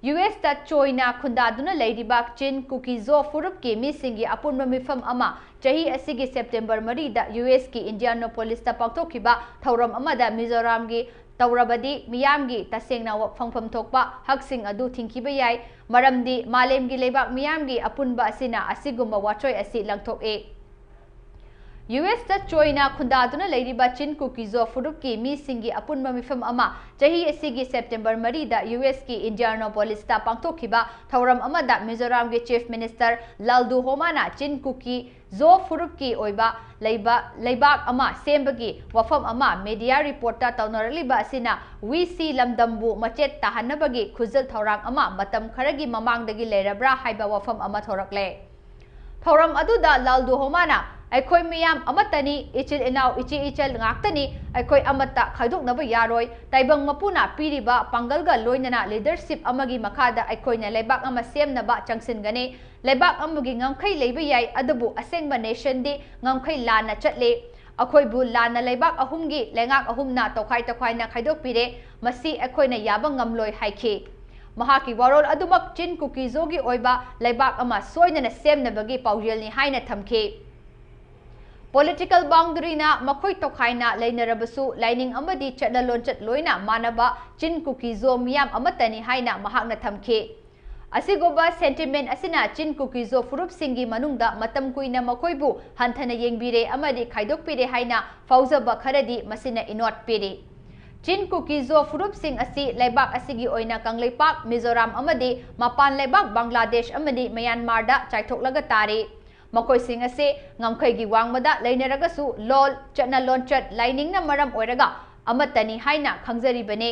USꯇ ꯆꯣꯏꯅ ꯈꯨꯟꯗꯥꯗꯨꯅ ꯂꯩꯔꯤꯕ ꯆꯤꯟ ꯀꯨꯀꯤꯖꯣ ꯐꯨꯔꯨꯞꯀꯤ ꯃꯤꯁꯤꯡꯒꯤ ꯑꯄꯨꯟꯕ ꯃꯤꯐꯝ ꯑꯃ ꯆꯍꯤ ꯑꯁꯤꯒꯤ September ꯃꯔꯤꯗ USꯀꯤ ꯏꯟꯗꯤꯌꯥꯅꯣꯄꯣꯂꯤꯁꯇ ꯄꯥꯡꯊꯣꯛꯈꯤꯕ ꯊꯧꯔꯝ ꯑꯃꯗ ꯃꯤꯖꯣꯔꯥꯝꯒꯤ ꯇꯧꯔꯕꯗꯤ ꯃꯤꯌꯥꯝꯒꯤ ꯇꯁꯦꯡꯅ ꯐꯪꯐꯝ ꯊꯣꯛꯄ ꯍꯛꯁꯤꯡ ꯑꯗꯨ ꯊꯤꯡꯈꯤꯕ ꯌꯥꯏ, ꯃꯔꯝꯗꯤ ꯃꯥꯂꯦꯝꯒꯤ ꯂꯩꯕꯥꯛ ꯃꯤꯌꯥꯝꯒꯤ ꯑꯄꯨꯟꯕ ꯑꯁꯤꯅ ꯑꯁꯤꯒꯨꯝꯕ ꯋꯥꯆꯣꯏ ꯑꯁꯤ ꯂꯪꯊꯣꯛꯏ꯫ ꯌꯨ ꯑꯦꯁꯇ ꯆꯣꯏꯅ ꯈꯨꯟꯗꯥꯗꯨꯅ ꯂꯩꯔꯤꯕ ꯆꯤꯟ ꯀꯨꯀꯤ ꯖꯣ ꯐꯨꯔꯨꯞꯀꯤ ꯃꯤꯁꯤꯡꯒꯤ ꯑꯄꯨꯟꯕ ꯃꯤꯐꯝ ꯑꯃ ꯆꯍꯤ ꯑꯁꯤꯒꯤ ꯁꯦꯞꯇꯦꯝꯕꯔ ꯃꯔꯤꯗ ꯌꯨ ꯑꯦꯁꯀꯤ ꯏꯟꯗꯤꯌꯥꯅꯣꯄꯣꯂꯤꯁꯇ ꯄꯥꯡꯊꯣꯛꯈꯤꯕ ꯊꯧꯔꯝ ꯑꯃꯗ ꯃꯤꯖꯣꯔꯥꯝꯒꯤ ꯆꯤꯐ ꯃꯤꯅꯤꯁꯇꯔ ꯂꯥꯜꯗꯨ ꯍꯣꯃꯥꯅ ꯆꯤꯟ ꯀꯨꯀꯤ ꯖꯣ ꯐꯨꯔꯨꯞꯀꯤ ꯑꯣꯏꯕ ꯂꯩꯕ ꯂꯩꯕꯥꯛ ꯑꯃ ꯁꯦꯝꯕꯒꯤ ꯋꯥꯐꯝ ꯑꯃ ꯃꯦꯗꯤꯌꯥ ꯔꯤꯄꯣꯔꯠꯇ ꯇꯧꯅꯔꯛꯂꯤꯕ ꯑꯁꯤꯅ ꯋꯤ ꯁꯤ ꯂꯝꯗꯝꯕꯨ ꯃꯆꯦꯠ ꯇꯥꯍꯟꯅꯕꯒꯤ ꯈꯨꯖꯜ ꯊꯧꯔꯥꯡ ꯑꯃ ꯃꯇꯝ ꯈꯔꯒꯤ ꯃꯃꯥꯡꯗꯒꯤ ꯂꯩꯔꯕ꯭ꯔꯥ ꯍꯥꯏꯕ ꯋꯥꯐꯝ ꯑꯃ ꯊꯣꯔꯛꯂꯦ꯫ ꯊꯧꯔꯝ ꯑꯗꯨꯗ ꯂꯥꯜꯗꯨ ꯍꯣꯃꯥꯅ ꯑꯩꯈꯣꯏ ꯃꯤꯌꯥꯝ ꯑꯃꯠꯇꯅꯤ, ꯏꯆꯤꯜ ꯏꯅꯥꯎ ꯏꯆꯦ ꯏꯆꯜ ꯉꯥꯛꯇꯅꯤ, ꯑꯩꯈꯣꯏ ꯑꯃꯠꯇ ꯈꯥꯏꯗꯣꯛꯅꯕ ꯌꯥꯔꯣꯏ, ꯇꯥꯏꯕꯪ ꯃꯄꯨꯅ ꯄꯤꯔꯤꯕ ꯄꯥꯡꯒꯜꯒ ꯂꯣꯏꯅꯅ ꯂꯤꯗꯔꯁꯤꯞ ꯑꯃꯒꯤ ꯃꯈꯥꯗ ꯑꯩꯈꯣꯏꯅ ꯂꯩꯕꯥꯛ ꯑꯃ ꯁꯦꯝꯅꯕ ꯆꯪꯁꯤꯟꯒꯅꯤ꯫ ꯂꯩꯕꯥꯛ ꯑꯃꯒꯤ ꯉꯝꯈꯩ ꯂꯩꯕ ꯌꯥꯏ, ꯑꯗꯨꯕꯨ ꯑꯁꯦꯡꯕ ꯅꯦꯁꯟꯗꯤ ꯉꯝꯈꯩ ꯂꯥꯟꯅ ꯆꯠꯂꯤ꯫ ꯑꯩꯈꯣꯏꯕꯨ ꯂꯥꯟꯅ ꯂꯩꯕꯥꯛ ꯑꯍꯨꯝꯒꯤ ꯂꯩꯉꯥꯛ ꯑꯍꯨꯝꯅ ꯇꯣꯈꯥꯏ ꯇꯣꯈꯥꯏꯅ ꯈꯥꯏꯗꯣꯛꯄꯤꯔꯦ, ꯃꯁꯤ ꯑꯩꯈꯣꯏꯅ ꯌꯥꯕ ꯉꯝꯂꯣꯏ ꯍꯥꯏꯈꯤ꯫ ꯃꯍꯥꯛꯀꯤ ꯋꯥꯔꯣꯜ ꯑꯗꯨꯃꯛ ꯆꯤꯟ ꯀꯨꯀꯤꯖꯣꯒꯤ ꯑꯣꯏꯕ ꯂꯩꯕꯥꯛ ꯑꯃ ꯁꯣꯏꯗꯅ ꯁꯦꯝꯅꯕꯒꯤ ꯄꯥꯎꯖꯦꯜꯅꯤ ꯍꯥꯏꯅ ꯊꯝꯈꯤ꯫ ꯄꯣꯂꯤꯇꯤꯀꯦꯜ ꯕꯥꯎꯟꯗꯔꯤꯅ ꯃꯈꯣꯏ ꯇꯣꯈꯥꯏꯅ ꯂꯩꯅꯔꯕꯁꯨ ꯂꯥꯏꯅꯤꯡ ꯑꯃꯗꯤ ꯆꯠꯅ ꯂꯣꯟꯆꯠ ꯂꯣꯏꯅ ꯃꯥꯟꯅꯕ ꯆꯤꯟ ꯀꯨꯀꯤꯖꯣ ꯃꯤꯌꯥꯝ ꯑꯃꯠꯇꯅꯤ ꯍꯥꯏꯅ ꯃꯍꯥꯛꯅ ꯊꯝꯈꯤ꯫ ꯑꯁꯤꯒꯨꯝꯕ ꯁꯦꯟꯇꯤꯃꯦꯟ ꯑꯁꯤꯅ ꯆꯤꯟ ꯀꯨꯀꯤꯖꯣ ꯐꯨꯔꯨꯞꯁꯤꯡꯒꯤ ꯃꯅꯨꯡꯗ ꯃꯇꯝ ꯀꯨꯏꯅ ꯃꯈꯣꯏꯕꯨ ꯍꯟꯊꯅ ꯌꯦꯡꯕꯤꯔꯦ ꯑꯃꯗꯤ ꯈꯥꯏꯗꯣꯛꯄꯤꯔꯦ ꯍꯥꯏꯅ ꯐꯥꯎꯖꯕ ꯈꯔꯗꯤ ꯃꯁꯤꯅ ꯏꯅꯣꯠ ꯄꯤꯔꯤ꯫ ꯆꯤꯟ ꯀꯨꯀꯤꯖꯣ ꯐꯨꯔꯨꯞꯁꯤꯡ ꯑꯁꯤ ꯂꯩꯕꯥꯛ ꯑꯁꯤꯒꯤ ꯑꯣꯏꯅ ꯀꯪꯂꯩꯄꯥꯛ, ꯃꯤꯖꯣꯔꯥꯝ ꯑꯃꯗꯤ ꯃꯄꯥꯟ ꯂꯩꯕꯥꯛ ꯕꯪꯒ꯭ꯂꯥꯗꯦꯁ ꯑꯃꯗꯤ ꯃ꯭ꯌꯥꯟꯃꯥꯔꯗ ꯆꯥꯏꯊꯣꯛꯂꯒ ꯇꯥꯔꯤ꯫ ꯃꯈꯣꯏꯁꯤꯡ ꯑꯁꯤ ꯉꯝꯈꯩꯒꯤ ꯋꯥꯡꯃꯗ ꯂꯩꯅꯔꯒꯁꯨ ꯂꯣꯜ, ꯆꯠꯅ ꯂꯣꯟꯆꯠ, ꯂꯥꯏꯅꯤꯡꯅ ꯃꯔꯝ ꯑꯣꯏꯔꯒ ꯑꯃꯠꯇꯅꯤ ꯍꯥꯏꯅ ꯈꯪꯖꯔꯤꯕꯅꯤ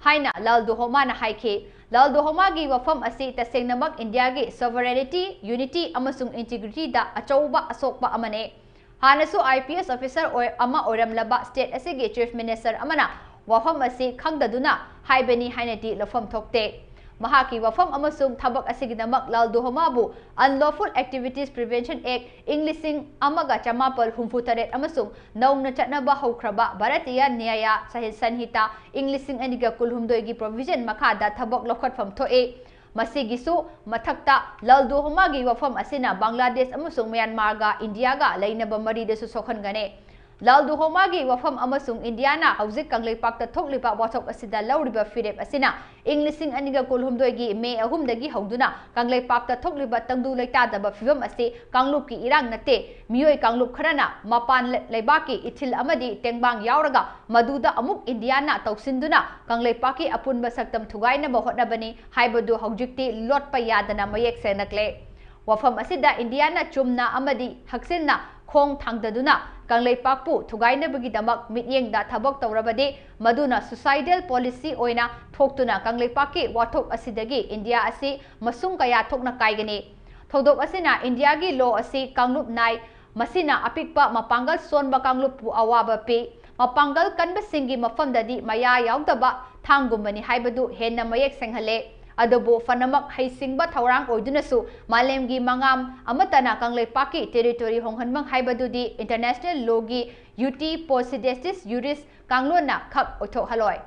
ꯍꯥꯏꯅ ꯂꯥꯜꯗꯨꯍꯣꯃꯥꯅ ꯍꯥꯏꯈꯤ꯫ ꯂꯥꯜꯗꯨꯍꯣꯃꯥꯒꯤ ꯋꯥꯐꯝ ꯑꯁꯤ ꯇꯁꯦꯡꯅꯃꯛ ꯏꯟꯗꯤꯌꯥꯒꯤ sovereignty, unity ꯑꯃꯁꯨꯡ integrityꯗ ꯑꯆꯧꯕ ꯑꯁꯣꯛꯄ ꯑꯃꯅꯤ꯫ ꯍꯥꯟꯅꯁꯨ ꯑꯥꯏ ꯄꯤ ꯑꯦꯁ ꯑꯣꯐꯤꯁꯔ ꯑꯣꯏ-, ꯑꯃ ꯑꯣꯏꯔꯝꯂꯕ ꯁ꯭ꯇꯦꯠ ꯑꯁꯤꯒꯤ ꯆꯤꯐ ꯃꯤꯅꯤꯁꯇꯔ ꯑꯃꯅ ꯋꯥꯐꯝ ꯑꯁꯤ ꯈꯪꯗꯗꯨꯅ ꯍꯥꯏꯕꯅꯤ ꯍꯥꯏꯅꯗꯤ ꯂꯧꯐꯝ ꯊꯣꯛꯇꯦ꯫ ꯃꯍꯥꯛꯀꯤ ꯋꯥꯐꯝ ꯑꯃꯁꯨꯡ ꯊꯕꯛ ꯑꯁꯤꯒꯤꯗꯃꯛ ꯂꯥꯜꯗꯨꯍꯣꯃꯥꯕꯨ Unlawful Activities Prevention Act ꯏꯪ ꯂꯤꯁꯤꯡ ꯑꯃꯒ ꯆꯃꯥꯄꯜ ꯍꯨꯝꯐꯨ ꯇꯔꯦꯠ ꯑꯃꯁꯨꯡ ꯅꯧꯅ ꯆꯠꯅꯕ ꯍꯧꯈ꯭ꯔꯕ ꯚꯥꯔꯇꯤꯌꯥ ꯅ꯭ꯌꯥꯌꯥ ꯁꯍꯤ-, ꯁꯟꯍꯤꯇꯥ ꯏꯪ ꯂꯤꯁꯤꯡ ꯑꯅꯤꯒ ꯀꯨꯟꯍꯨꯝꯗꯣꯏꯒꯤ ꯄ꯭ꯔꯣꯚꯤꯖꯟ ꯃꯈꯥꯗ ꯊꯕꯛ ꯂꯧꯈꯠꯐꯝ ꯊꯣꯛꯏ꯫ ꯃꯁꯤꯒꯤꯁꯨ ꯃꯊꯛꯇ, ꯂꯥꯜꯗꯨꯍꯣꯃꯥꯒꯤ ꯋꯥꯐꯝ ꯑꯁꯤꯅ ꯕꯪꯒ꯭ꯂꯥꯗꯦꯁ ꯑꯃꯁꯨꯡ ꯃ꯭ꯌꯥꯟꯃꯥꯔꯒ ꯏꯟꯗꯤꯌꯥꯒ ꯂꯩꯅꯕ ꯃꯔꯤꯗꯁꯨ ꯁꯣꯛꯍꯟꯒꯅꯤ꯫ ꯂꯥꯜ ꯗꯨꯍꯣꯃꯥꯒꯤ ꯋꯥꯐꯝ ꯑꯃꯁꯨꯡ ꯏꯟꯗꯤꯌꯥꯅ ꯍꯧꯖꯤꯛ ꯀꯪꯂꯩꯄꯥꯛꯇ ꯊꯣꯛꯂꯤꯕ ꯋꯥꯊꯣꯛ ꯑꯁꯤꯗ ꯂꯧꯔꯤꯕ ꯐꯤꯔꯦꯞ ꯑꯁꯤꯅ ꯏꯪ ꯂꯤꯁꯤꯡ ꯑꯅꯤꯒ ꯀꯨꯟꯍꯨꯝꯗꯣꯏꯒꯤ ꯃꯦ ꯑꯍꯨꯝꯗꯒꯤ ꯍꯧꯗꯨꯅ ꯀꯪꯂꯩꯄꯥꯛꯇ ꯊꯣꯛꯂꯤꯕ ꯇꯪꯗꯨ ꯂꯩꯇꯥꯗꯕ ꯐꯤꯚꯝ ꯑꯁꯤ ꯀꯥꯡꯂꯨꯞꯀꯤ ꯏꯔꯥꯡ ꯅꯠꯇꯦ꯫ ꯃꯤꯑꯣꯏ ꯀꯥꯡꯂꯨꯞ ꯈꯔꯅ ꯃꯄꯥꯟ ꯂꯩꯕꯥꯛꯀꯤ ꯏꯊꯤꯜ ꯑꯃꯗꯤ ꯇꯦꯡꯕꯥꯡ ꯌꯥꯎꯔꯒ ꯃꯗꯨꯗ ꯑꯃꯨꯛ ꯏꯟꯗꯤꯌꯥꯅ ꯇꯧꯁꯤꯟꯗꯨꯅ ꯀꯪꯂꯩꯄꯥꯛꯀꯤ ꯑꯄꯨꯟꯕ ꯁꯛꯇꯝ ꯊꯨꯒꯥꯏꯅꯕ ꯍꯣꯠꯅꯕꯅꯤ ꯍꯥꯏꯕꯗꯨ ꯍꯧꯖꯤꯛꯇꯤ ꯂꯣꯠꯄ ꯌꯥꯗꯅ ꯃꯌꯦꯛ ꯁꯦꯡꯅꯛꯂꯦ꯫ ꯋꯥꯐꯝ ꯑꯁꯤꯗ ꯏꯟꯗꯤꯌꯥꯅ ꯆꯨꯝꯅ ꯑꯃꯗꯤ ꯍꯛꯆꯤꯟꯅ ꯈꯣꯡ ꯊꯥꯡꯗꯗꯨꯅ ꯀꯪꯂꯩꯄꯥꯛꯄꯨ ꯊꯨꯒꯥꯏꯅꯕꯒꯤꯗꯃꯛ ꯃꯤꯠꯌꯦꯡꯗ ꯊꯕꯛ ꯇꯧꯔꯕꯗꯤ, ꯃꯗꯨꯅ suicidal policy ꯑꯣꯏꯅ ꯊꯣꯛꯇꯨꯅ ꯀꯪꯂꯩꯄꯥꯛꯀꯤ ꯋꯥꯊꯣꯛ ꯑꯁꯤꯗꯒꯤ ꯏꯟꯗꯤꯌꯥ ꯑꯁꯤ ꯃꯁꯨꯡ ꯀꯌꯥ ꯊꯣꯛꯅ ꯀꯥꯏꯒꯅꯤ꯫ ꯊꯧꯗꯣꯛ ꯑꯁꯤꯅ ꯏꯟꯗꯤꯌꯥꯒꯤ law ꯑꯁꯤ ꯀꯥꯡꯂꯨꯞ ꯅꯥꯏ, ꯃꯁꯤꯅ ꯑꯄꯤꯛꯄ ꯃꯄꯥꯡꯒꯜ ꯁꯣꯟꯕ ꯀꯥꯡꯂꯨꯞꯄꯨ ꯑꯋꯥꯕ ꯄꯤ꯫ ꯃꯄꯥꯡꯒꯜ ꯀꯟꯕꯁꯤꯡꯒꯤ ꯃꯐꯝꯗꯗꯤ ꯃꯌꯥ ꯌꯥꯎꯗꯕ ꯊꯥꯡꯒꯨꯝꯕꯅꯤ ꯍꯥꯏꯕꯗꯨ ꯍꯦꯟꯅ ꯃꯌꯦꯛ ꯁꯦꯡꯍꯜꯂꯦ꯫ ꯑꯗꯨꯕꯨ ꯐꯅꯃꯛ ꯍꯩꯁꯤꯡꯕ ꯊꯧꯔꯥꯡ ꯑꯣꯏꯗꯨꯅꯁꯨ ꯃꯥꯂꯦꯝꯒꯤ ꯃꯉꯥꯝ ꯑꯃꯠꯇꯅ ꯀꯪꯂꯩꯄꯥꯛꯀꯤ territory ꯍꯣꯡꯍꯟꯕ ꯍꯥꯏꯕꯗꯨꯗꯤ international lawꯒꯤ uti possidetis juris ꯀꯥꯡꯂꯣꯟꯅ ꯈꯛ ꯑꯣꯏꯊꯣꯛꯍꯜꯂꯣꯏ꯫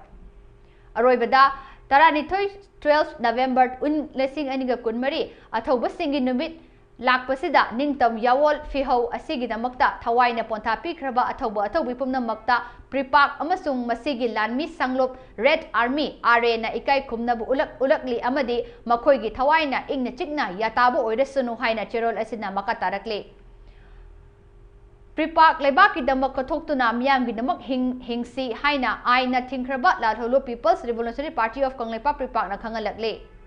ꯑꯔꯣꯏꯕꯗ, ꯇꯔꯥꯅꯤꯊꯣꯏ, twelve November, ꯂꯤꯁꯤꯡ ꯑꯅꯤꯒ ꯀꯨꯟꯃꯔꯤ, ꯑꯊꯧꯕꯁꯤꯡꯒꯤ ꯅꯨꯃꯤꯠ ꯂꯥꯛꯄꯁꯤꯗ ꯅꯤꯡꯇꯝ ꯌꯥꯋꯣꯜ ꯐꯤꯍꯧ ꯑꯁꯤꯒꯤꯗꯃꯛꯇ ꯊꯋꯥꯏꯅ ꯄꯣꯟꯊꯥ ꯄꯤꯈ꯭ꯔꯕ ꯑꯊꯧꯕ ꯑꯊꯧꯕꯤ ꯄꯨꯝꯅꯃꯛꯇ ꯄ꯭ꯔꯤꯄꯥꯛ ꯑꯃꯁꯨꯡ ꯃꯁꯤꯒꯤ ꯂꯥꯟꯃꯤ ꯁꯪꯂꯨꯞ Red Army, RAꯅ ꯏꯀꯥꯏ ꯈꯨꯝꯅꯕ ꯎꯠꯂꯛ-, ꯎꯠꯂꯛꯂꯤ ꯑꯃꯗꯤ ꯃꯈꯣꯏꯒꯤ ꯊꯋꯥꯏꯅ ꯏꯪꯅ ꯆꯤꯛꯅ ꯌꯥꯇꯥꯕ ꯑꯣꯏꯔꯁꯅꯨ ꯍꯥꯏꯅ ꯆꯦꯔꯣꯜ ꯑꯁꯤꯅ ꯃꯈꯥ ꯇꯥꯔꯛꯂꯤ꯫ ꯄ꯭ꯔꯤꯄꯥꯛ ꯂꯩꯕꯥꯛꯀꯤꯗꯃꯛ ꯀꯠꯊꯣꯛꯇꯨꯅ ꯃꯤꯌꯥꯝꯒꯤꯗꯃꯛ ꯍꯤꯡ-, ꯍꯤꯡꯁꯤ ꯍꯥꯏꯅ ꯑꯥꯏꯟꯅ ꯊꯤꯡꯈ꯭ꯔꯕ ꯂꯥꯜꯍꯧꯂꯨꯞ People's Revolutionary Party of Kangleipak, ꯄ꯭ꯔꯤꯄꯥꯛꯅ ꯈꯪꯍꯜꯂꯛꯂꯤ꯫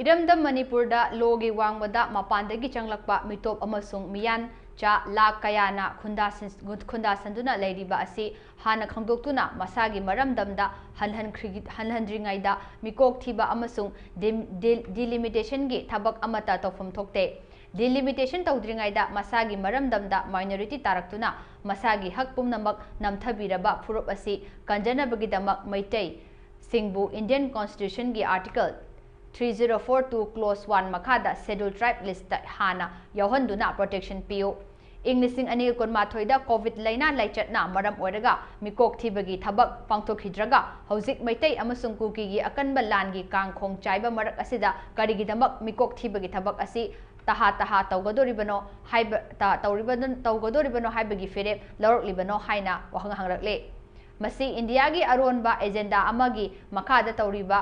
ꯏꯔꯝꯗꯝ ꯃꯅꯤꯄꯨꯔꯗ ꯂꯣꯒꯤ ꯋꯥꯡꯃꯗ ꯃꯄꯥꯟꯗꯒꯤ ꯆꯪꯂꯛꯄ ꯃꯤꯇꯣꯞ ꯑꯃꯁꯨꯡ ꯃꯤꯌꯥꯟꯆꯥ ꯂꯥꯈ ꯀꯌꯥꯅ ꯈꯨꯟꯗꯥꯁꯤꯟ-, ꯈꯨꯟꯗꯥꯁꯟꯗꯨꯅ ꯂꯩꯔꯤꯕ ꯑꯁꯤ ꯍꯥꯟꯅ ꯈꯪꯗꯣꯛꯇꯨꯅ ꯃꯁꯥꯒꯤ ꯃꯔꯝꯗꯝꯗ ꯍꯟꯍꯟꯈ꯭ꯔꯤ-, ꯍꯟꯍꯟꯗ꯭ꯔꯤꯉꯩꯗ ꯃꯤꯀꯣꯛ ꯊꯤꯕ ꯑꯃꯁꯨꯡ ꯗꯤꯝ-, ꯗꯤꯜ-, ꯗꯤꯂꯤꯃꯤꯇꯦꯁꯟꯒꯤ ꯊꯕꯛ ꯑꯃꯠꯇ ꯇꯧꯐꯝ ꯊꯣꯛꯇꯦ꯫ ꯗꯤꯂꯤꯃꯤꯇꯦꯁꯟ ꯇꯧꯗ꯭ꯔꯤꯉꯩꯗ ꯃꯁꯥꯒꯤ ꯃꯔꯝꯗꯝꯗ ꯃꯥꯏꯅꯣꯔꯤꯇꯤ ꯇꯥꯔꯛꯇꯨꯅ ꯃꯁꯥꯒꯤ ꯍꯛ ꯄꯨꯝꯅꯃꯛ ꯅꯝꯊꯕꯤꯔꯕ ꯐꯨꯔꯨꯞ ꯑꯁꯤ ꯀꯟꯖꯅꯕꯒꯤꯗꯃꯛ ꯃꯩꯇꯩꯁꯤꯡꯕꯨ ꯏꯟꯗꯤꯌꯟ ꯀꯣꯟꯁꯇꯤꯇ꯭ꯌꯨꯁꯟꯒꯤ article three zero four two clause one ꯃꯈꯥꯗ ꯁꯦꯗ꯭ꯌꯨꯜ ꯇ꯭ꯔꯥꯏꯕ ꯂꯤꯁꯇ ꯍꯥꯟꯅ ꯌꯥꯎꯍꯟꯗꯨꯅ ꯄ꯭ꯔꯣꯇꯦꯛꯁꯟ ꯄꯤꯌꯨ꯫ ꯏꯪ ꯂꯤꯁꯤꯡ ꯑꯅꯤꯒ ꯀꯨꯟꯃꯥꯊꯣꯏꯗ ꯀꯣꯚꯤꯗ ꯂꯥꯏꯅꯥ ꯂꯥꯏꯆꯠꯅ ꯃꯔꯝ ꯑꯣꯏꯔꯒ ꯃꯤꯀꯣꯛ ꯊꯤꯕꯒꯤ ꯊꯕꯛ ꯄꯥꯡꯊꯣꯛꯈꯤꯗ꯭ꯔꯒ ꯍꯧꯖꯤꯛ ꯃꯩꯇꯩ ꯑꯃꯁꯨꯡ ꯀꯨꯀꯤꯒꯤ ꯑꯀꯟꯕ ꯂꯥꯟꯒꯤ ꯀꯥꯡꯈꯣꯡ ꯆꯥꯏꯕ ꯃꯔꯛ ꯑꯁꯤꯗ ꯀꯔꯤꯒꯤꯗꯃꯛ ꯃꯤꯀꯣꯛ ꯊꯤꯕꯒꯤ ꯊꯕꯛ ꯑꯁꯤ ꯇꯍꯥ ꯇꯍꯥ ꯇꯧꯒꯗꯧꯔꯤꯕꯅꯣ ꯍꯥꯏꯕ, ꯇ-, ꯇꯧꯔꯤꯕ-, ꯇꯧꯒꯗꯧꯔꯤꯕꯅꯣ ꯍꯥꯏꯕꯒꯤ ꯐꯤꯔꯦꯞ ꯂꯧꯔꯛꯂꯤꯕꯅꯣ ꯍꯥꯏꯅ ꯋꯥꯍꯪ ꯍꯪꯂꯛꯂꯦ꯫ ꯃꯁꯤ ꯏꯟꯗꯤꯌꯥꯒꯤ ꯑꯔꯣꯟꯕ ꯑꯦꯖꯦꯟꯗꯥ ꯑꯃꯒꯤ ꯃꯈꯥꯗ ꯇꯧꯔꯤꯕ,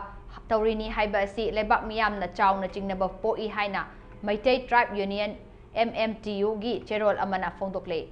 ꯇꯧꯔꯤꯅꯤ ꯍꯥꯏꯕ ꯑꯁꯤ ꯂꯩꯕꯥꯛ ꯃꯤꯌꯥꯝꯅ ꯆꯥꯎꯅ ꯆꯤꯡꯅꯕ ꯄꯣꯛꯏ ꯍꯥꯏꯅ ꯃꯩꯇꯩ ꯇ꯭ꯔꯥꯏꯕ union, M M T U, ꯒꯤ ꯆꯦꯔꯣꯜ ꯑꯃꯅ ꯐꯣꯡꯗꯣꯛꯂꯦ꯫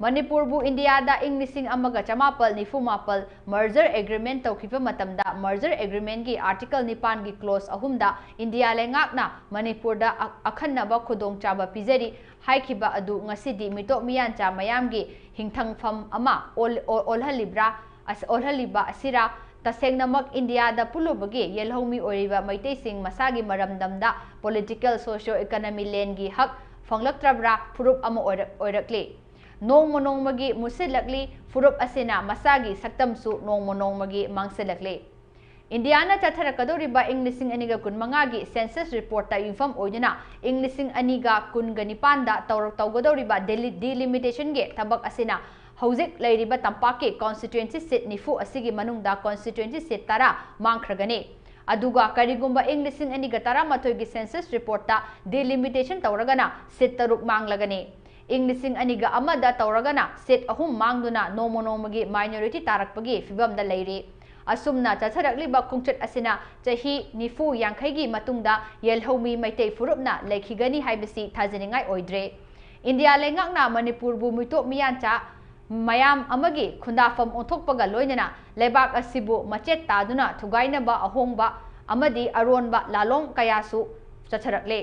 ꯃꯅꯤꯄꯨꯔꯕꯨ ꯏꯟꯗꯤꯌꯥꯗ ꯏꯪ ꯂꯤꯁꯤꯡ ꯑꯃꯒ ꯆꯃꯥꯄꯜ ꯅꯤꯐꯨ ꯃꯥꯄꯜ merger agreement ꯇꯧꯈꯤꯕ ꯃꯇꯝꯗ merger agreement ꯒꯤ ꯑꯥꯔꯇꯤꯀꯜ ꯅꯤꯄꯥꯟꯒꯤ clause ꯑꯍꯨꯝꯗ ꯏꯟꯗꯤꯌꯥ ꯂꯩꯉꯥꯛꯅ ꯃꯅꯤꯄꯨꯔꯗ ꯑ-, ꯑꯈꯟꯅꯕ ꯈꯨꯗꯣꯡꯆꯥꯕ ꯄꯤꯖꯔꯤ ꯍꯥꯏꯈꯤꯕ ꯑꯗꯨ ꯉꯁꯤꯗꯤ ꯃꯤꯇꯣꯞ ꯃꯤꯌꯥꯟꯆꯥ ꯃꯌꯥꯝꯒꯤ ꯍꯤꯡꯊꯪꯐꯝ ꯑꯃ ꯑꯣꯜ-, ꯑꯣ-, ꯑꯣꯜꯍꯜꯂꯤꯕ꯭ꯔꯥ? ꯑꯁ-, ꯑꯣꯜꯍꯜꯂꯤꯕ ꯑꯁꯤꯔꯥ? ꯇꯁꯦꯡꯅꯃꯛ ꯏꯟꯗꯤꯌꯥꯗ ꯄꯨꯜꯂꯨꯕꯒꯤ ꯌꯦꯜꯍꯧꯃꯤ ꯑꯣꯏꯔꯤꯕ ꯃꯩꯇꯩꯁꯤꯡ ꯃꯁꯥꯒꯤ ꯃꯔꯝꯗꯝꯗ political, socio economy land ꯒꯤ ꯍꯛ ꯐꯪꯂꯛꯇ꯭ꯔꯕ꯭ꯔꯥ? ꯐꯨꯔꯨꯞ ꯑꯃ ꯑꯣꯏꯔꯛ-, ꯑꯣꯏꯔꯛꯂꯤ꯫ ꯅꯣꯡꯃ ꯅꯣꯡꯃꯒꯤ ꯃꯨꯠꯁꯤꯜꯂꯛꯂꯤ꯫ ꯐꯨꯔꯨꯞ ꯑꯁꯤꯅ ꯃꯁꯥꯒꯤ ꯁꯛꯇꯝꯁꯨ ꯅꯣꯡꯃ ꯅꯣꯡꯃꯒꯤ ꯃꯥꯡꯁꯤꯜꯂꯛꯂꯤ꯫ ꯏꯟꯗꯤꯌꯥꯅ ꯆꯠꯊꯔꯛꯀꯗꯧꯔꯤꯕ ꯏꯪ ꯂꯤꯁꯤꯡ ꯑꯅꯤꯒ ꯀꯨꯟꯃꯉꯥꯒꯤ ꯁꯦꯟꯁꯁ ꯔꯤꯄꯣꯔꯠꯇ ꯌꯨꯝꯐꯝ ꯑꯣꯏꯗꯨꯅ ꯏꯪ ꯂꯤꯁꯤꯡ ꯑꯅꯤꯒ ꯀꯨꯟꯒ ꯅꯤꯄꯥꯟꯗ ꯇꯧꯔꯛ-, ꯇꯧꯒꯗꯧꯔꯤꯕ ꯗꯤꯂꯤ-, ꯗꯤꯂꯤꯃꯤꯇꯦꯁꯟꯒꯤ ꯊꯕꯛ ꯑꯁꯤꯅ ꯍꯧꯖꯤꯛ ꯂꯩꯔꯤꯕ ꯇꯝꯄꯥꯛꯀꯤ ꯀꯣꯟꯁꯇꯤꯇ꯭ꯋꯦꯟꯁꯤ ꯁꯤꯠ ꯅꯤꯐꯨ ꯑꯁꯤꯒꯤ ꯃꯅꯨꯡꯗ ꯀꯣꯟꯁꯇꯤꯇ꯭ꯋꯦꯟꯁꯤ ꯁꯤꯠ ꯇꯔꯥ ꯃꯥꯡꯈ꯭ꯔꯒꯅꯤ꯫ ꯑꯗꯨꯒ ꯀꯔꯤꯒꯨꯝꯕ ꯏꯪ ꯂꯤꯁꯤꯡ ꯑꯅꯤꯒ ꯇꯔꯥꯃꯥꯊꯣꯏꯒꯤ ꯁꯦꯟꯁꯁ ꯔꯤꯄꯣꯔꯠꯇ ꯗꯤꯂꯤꯃꯤꯇꯦꯁꯟ ꯇꯧꯔꯒꯅ ꯁꯤꯠ ꯇꯔꯨꯛ ꯃꯥꯡꯂꯒꯅꯤ꯫ ꯏꯪ ꯂꯤꯁꯤꯡ ꯑꯅꯤꯒ ꯑꯃꯗ ꯇꯧꯔꯒꯅ ꯁꯤꯠ ꯑꯍꯨꯝ ꯃꯥꯡꯗꯨꯅ ꯅꯣꯡꯃ ꯅꯣꯡꯃꯒꯤ ꯃꯥꯏꯅꯣꯔꯤꯇꯤ ꯇꯥꯔꯛꯄꯒꯤ ꯐꯤꯚꯝꯗ ꯂꯩꯔꯤ꯫ ꯑꯁꯨꯝꯅ ꯆꯠꯊꯔꯛꯂꯤꯕ ꯈꯣꯡꯆꯠ ꯑꯁꯤꯅ ꯆꯍꯤ ꯅꯤꯐꯨ ꯌꯥꯡꯈꯩꯒꯤ ꯃꯇꯨꯡꯗ ꯌꯦꯜꯍꯧꯃꯤ ꯃꯩꯇꯩ ꯐꯨꯔꯨꯞꯅ ꯂꯩꯈꯤꯒꯅꯤ ꯍꯥꯏꯕꯁꯤ ꯊꯥꯖꯅꯤꯡꯉꯥꯏ ꯑꯣꯏꯗ꯭ꯔꯦ꯫ ꯏꯟꯗꯤꯌꯥ ꯂꯩꯉꯥꯛꯅ ꯃꯅꯤꯄꯨꯔꯕꯨ ꯃꯤꯇꯣꯞ ꯃꯤꯌꯥꯟꯆꯥ ꯃꯌꯥꯝ ꯑꯃꯒꯤ ꯈꯨꯟꯗꯥꯐꯝ ꯑꯣꯟꯊꯣꯛꯄꯒ ꯂꯣꯏꯅꯅ ꯂꯩꯕꯥꯛ ꯑꯁꯤꯕꯨ ꯃꯆꯦꯠ ꯇꯥꯗꯨꯅ ꯊꯨꯒꯥꯏꯅꯕ ꯑꯍꯣꯡꯕ ꯑꯃꯗꯤ ꯑꯔꯣꯟꯕ ꯂꯥꯂꯣꯡ ꯀꯌꯥꯁꯨ ꯆꯠꯊꯔꯛꯂꯦ꯫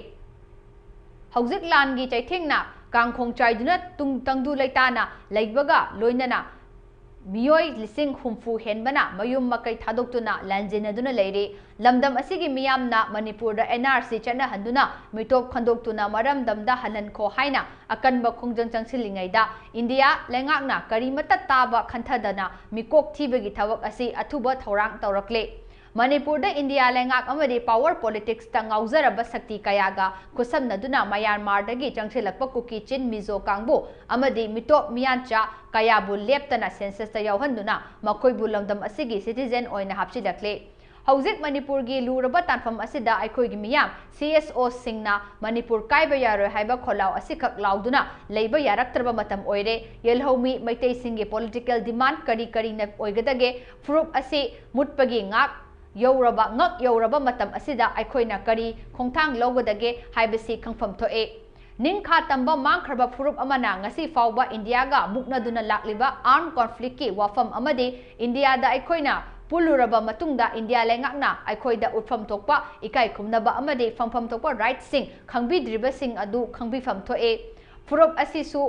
ꯍꯧꯖꯤꯛ ꯂꯥꯟꯒꯤ ꯆꯩꯊꯦꯡꯅ ꯀꯥꯡꯈꯣꯡ ꯆꯥꯏꯗꯨꯅ ꯇꯨꯡ ꯇꯪꯗꯨ ꯂꯩꯇꯥꯅ ꯂꯩꯕꯒ ꯂꯣꯏꯅꯅ ꯃꯤꯑꯣꯏ ꯂꯤꯁꯤꯡ ꯍꯨꯝꯐꯨ ꯍꯦꯟꯕꯅ ꯃꯌꯨꯝ ꯃꯀꯩ ꯊꯥꯗꯣꯛꯇꯨꯅ ꯂꯥꯟꯖꯦꯟꯅꯗꯨꯅ ꯂꯩꯔꯤ꯫ ꯂꯝꯗꯝ ꯑꯁꯤꯒꯤ ꯃꯤꯌꯥꯝꯅ ꯃꯅꯤꯄꯨꯔꯗ N R C ꯆꯠꯅꯍꯟꯗꯨꯅ ꯃꯤꯇꯣꯞ ꯈꯟꯗꯣꯛꯇꯨꯅ ꯃꯔꯝꯗꯝꯗ ꯍꯜꯍꯟꯈꯣ ꯍꯥꯏꯅ ꯑꯀꯟꯕ ꯈꯣꯡꯖꯪ ꯆꯪꯁꯤꯜꯂꯤꯉꯩꯗ ꯏꯟꯗꯤꯌꯥ ꯂꯩꯉꯥꯛꯅ ꯀꯔꯤꯃꯠꯇ ꯇꯥꯕ ꯈꯟꯊꯗꯅ ꯃꯤꯀꯣꯛ ꯊꯤꯕꯒꯤ ꯊꯕꯛ ꯑꯁꯤ ꯑꯊꯨꯕ ꯊꯧꯔꯥꯡ ꯇꯧꯔꯛꯂꯦ꯫ ꯃꯅꯤꯄꯨꯔꯗ ꯏꯟꯗꯤꯌꯥ ꯂꯩꯉꯥꯛ ꯑꯃꯗꯤ power politicsꯇ ꯉꯥꯎꯖꯔꯕ ꯁꯛꯇꯤ ꯀꯌꯥꯒ ꯈꯨꯠꯁꯝꯅꯗꯨꯅ ꯃꯌꯥꯟꯃꯥꯔꯗꯒꯤ ꯆꯪꯁꯤꯜꯂꯛꯄ ꯀꯨꯀꯤ ꯆꯤꯟ ꯃꯤꯖꯣ ꯀꯥꯡꯕꯨ ꯑꯃꯗꯤ ꯃꯤꯇꯣꯞ ꯃꯤꯌꯥꯟꯆꯥ ꯀꯌꯥꯕꯨ ꯂꯦꯞꯇꯅ censusꯇ ꯌꯥꯎꯍꯟꯗꯨꯅ ꯃꯈꯣꯏꯕꯨ ꯂꯝꯗꯝ ꯑꯁꯤꯒꯤ citizen ꯑꯣꯏꯅ ꯍꯥꯞꯆꯤꯜꯂꯛꯂꯦ꯫ ꯍꯧꯖꯤꯛ ꯃꯅꯤꯄꯨꯔꯒꯤ ꯂꯨꯔꯕ ꯇꯥꯟꯐꯝ ꯑꯁꯤꯗ ꯑꯩꯈꯣꯏꯒꯤ ꯃꯤꯌꯥꯝ C S Oꯁꯤꯡꯅ ꯃꯅꯤꯄꯨꯔ ꯀꯥꯏꯕ ꯌꯥꯔꯣꯏ ꯍꯥꯏꯕ ꯈꯣꯜꯂꯥꯎ ꯑꯁꯤꯈꯛ ꯂꯥꯎꯗꯨꯅ ꯂꯩꯕ ꯌꯥꯔꯛꯇ꯭ꯔꯕ ꯃꯇꯝ ꯑꯣꯏꯔꯦ꯫ ꯌꯦꯜꯍꯧꯃꯤ ꯃꯩꯇꯩꯁꯤꯡꯒꯤ political demand ꯀꯔꯤ ꯀꯔꯤꯅ ꯑꯣꯏꯒꯗꯒꯦ? ꯐꯨꯔꯨꯞ ꯑꯁꯤ ꯃꯨꯠꯄꯒꯤ ꯉꯥꯛ ꯌꯧꯔꯕ, ꯉꯛ ꯌꯧꯔꯕ ꯃꯇꯝ ꯑꯁꯤꯗ ꯑꯩꯈꯣꯏꯅ ꯀꯔꯤ ꯈꯣꯡꯊꯥꯡ ꯂꯧꯒꯗꯒꯦ ꯍꯥꯏꯕꯁꯤ ꯈꯪꯐꯝ ꯊꯣꯛꯑꯦ꯫ ꯅꯤꯡꯈꯥ ꯇꯝꯕ ꯃꯥꯡꯈ꯭ꯔꯕ ꯐꯨꯔꯨꯞ ꯑꯃꯅ ꯉꯁꯤ ꯐꯥꯎꯕ ꯏꯟꯗꯤꯌꯥꯒ ꯃꯨꯛꯅꯗꯨꯅ ꯂꯥꯛꯂꯤꯕ armed conflictꯀꯤ ꯋꯥꯐꯝ ꯑꯃꯗꯤ ꯏꯟꯗꯤꯌꯥꯗ ꯑꯩꯈꯣꯏꯅ ꯄꯨꯜꯂꯨꯔꯕ ꯃꯇꯨꯡꯗ ꯏꯟꯗꯤꯌꯥ ꯂꯩꯉꯥꯛꯅ ꯑꯩꯈꯣꯏꯗ ꯎꯠꯐꯝ ꯊꯣꯛꯄ ꯏꯀꯥꯏ ꯈꯨꯝꯅꯕ ꯑꯃꯗꯤ ꯐꯪꯐꯝ ꯊꯣꯛꯄ rightꯁꯤꯡ ꯈꯪꯕꯤꯗ꯭ꯔꯤꯕꯁꯤꯡ ꯑꯗꯨ ꯈꯪꯕꯤꯐꯝ ꯊꯣꯛꯑꯦ꯫ ꯐꯨꯔꯨꯞ ꯑꯁꯤꯁꯨ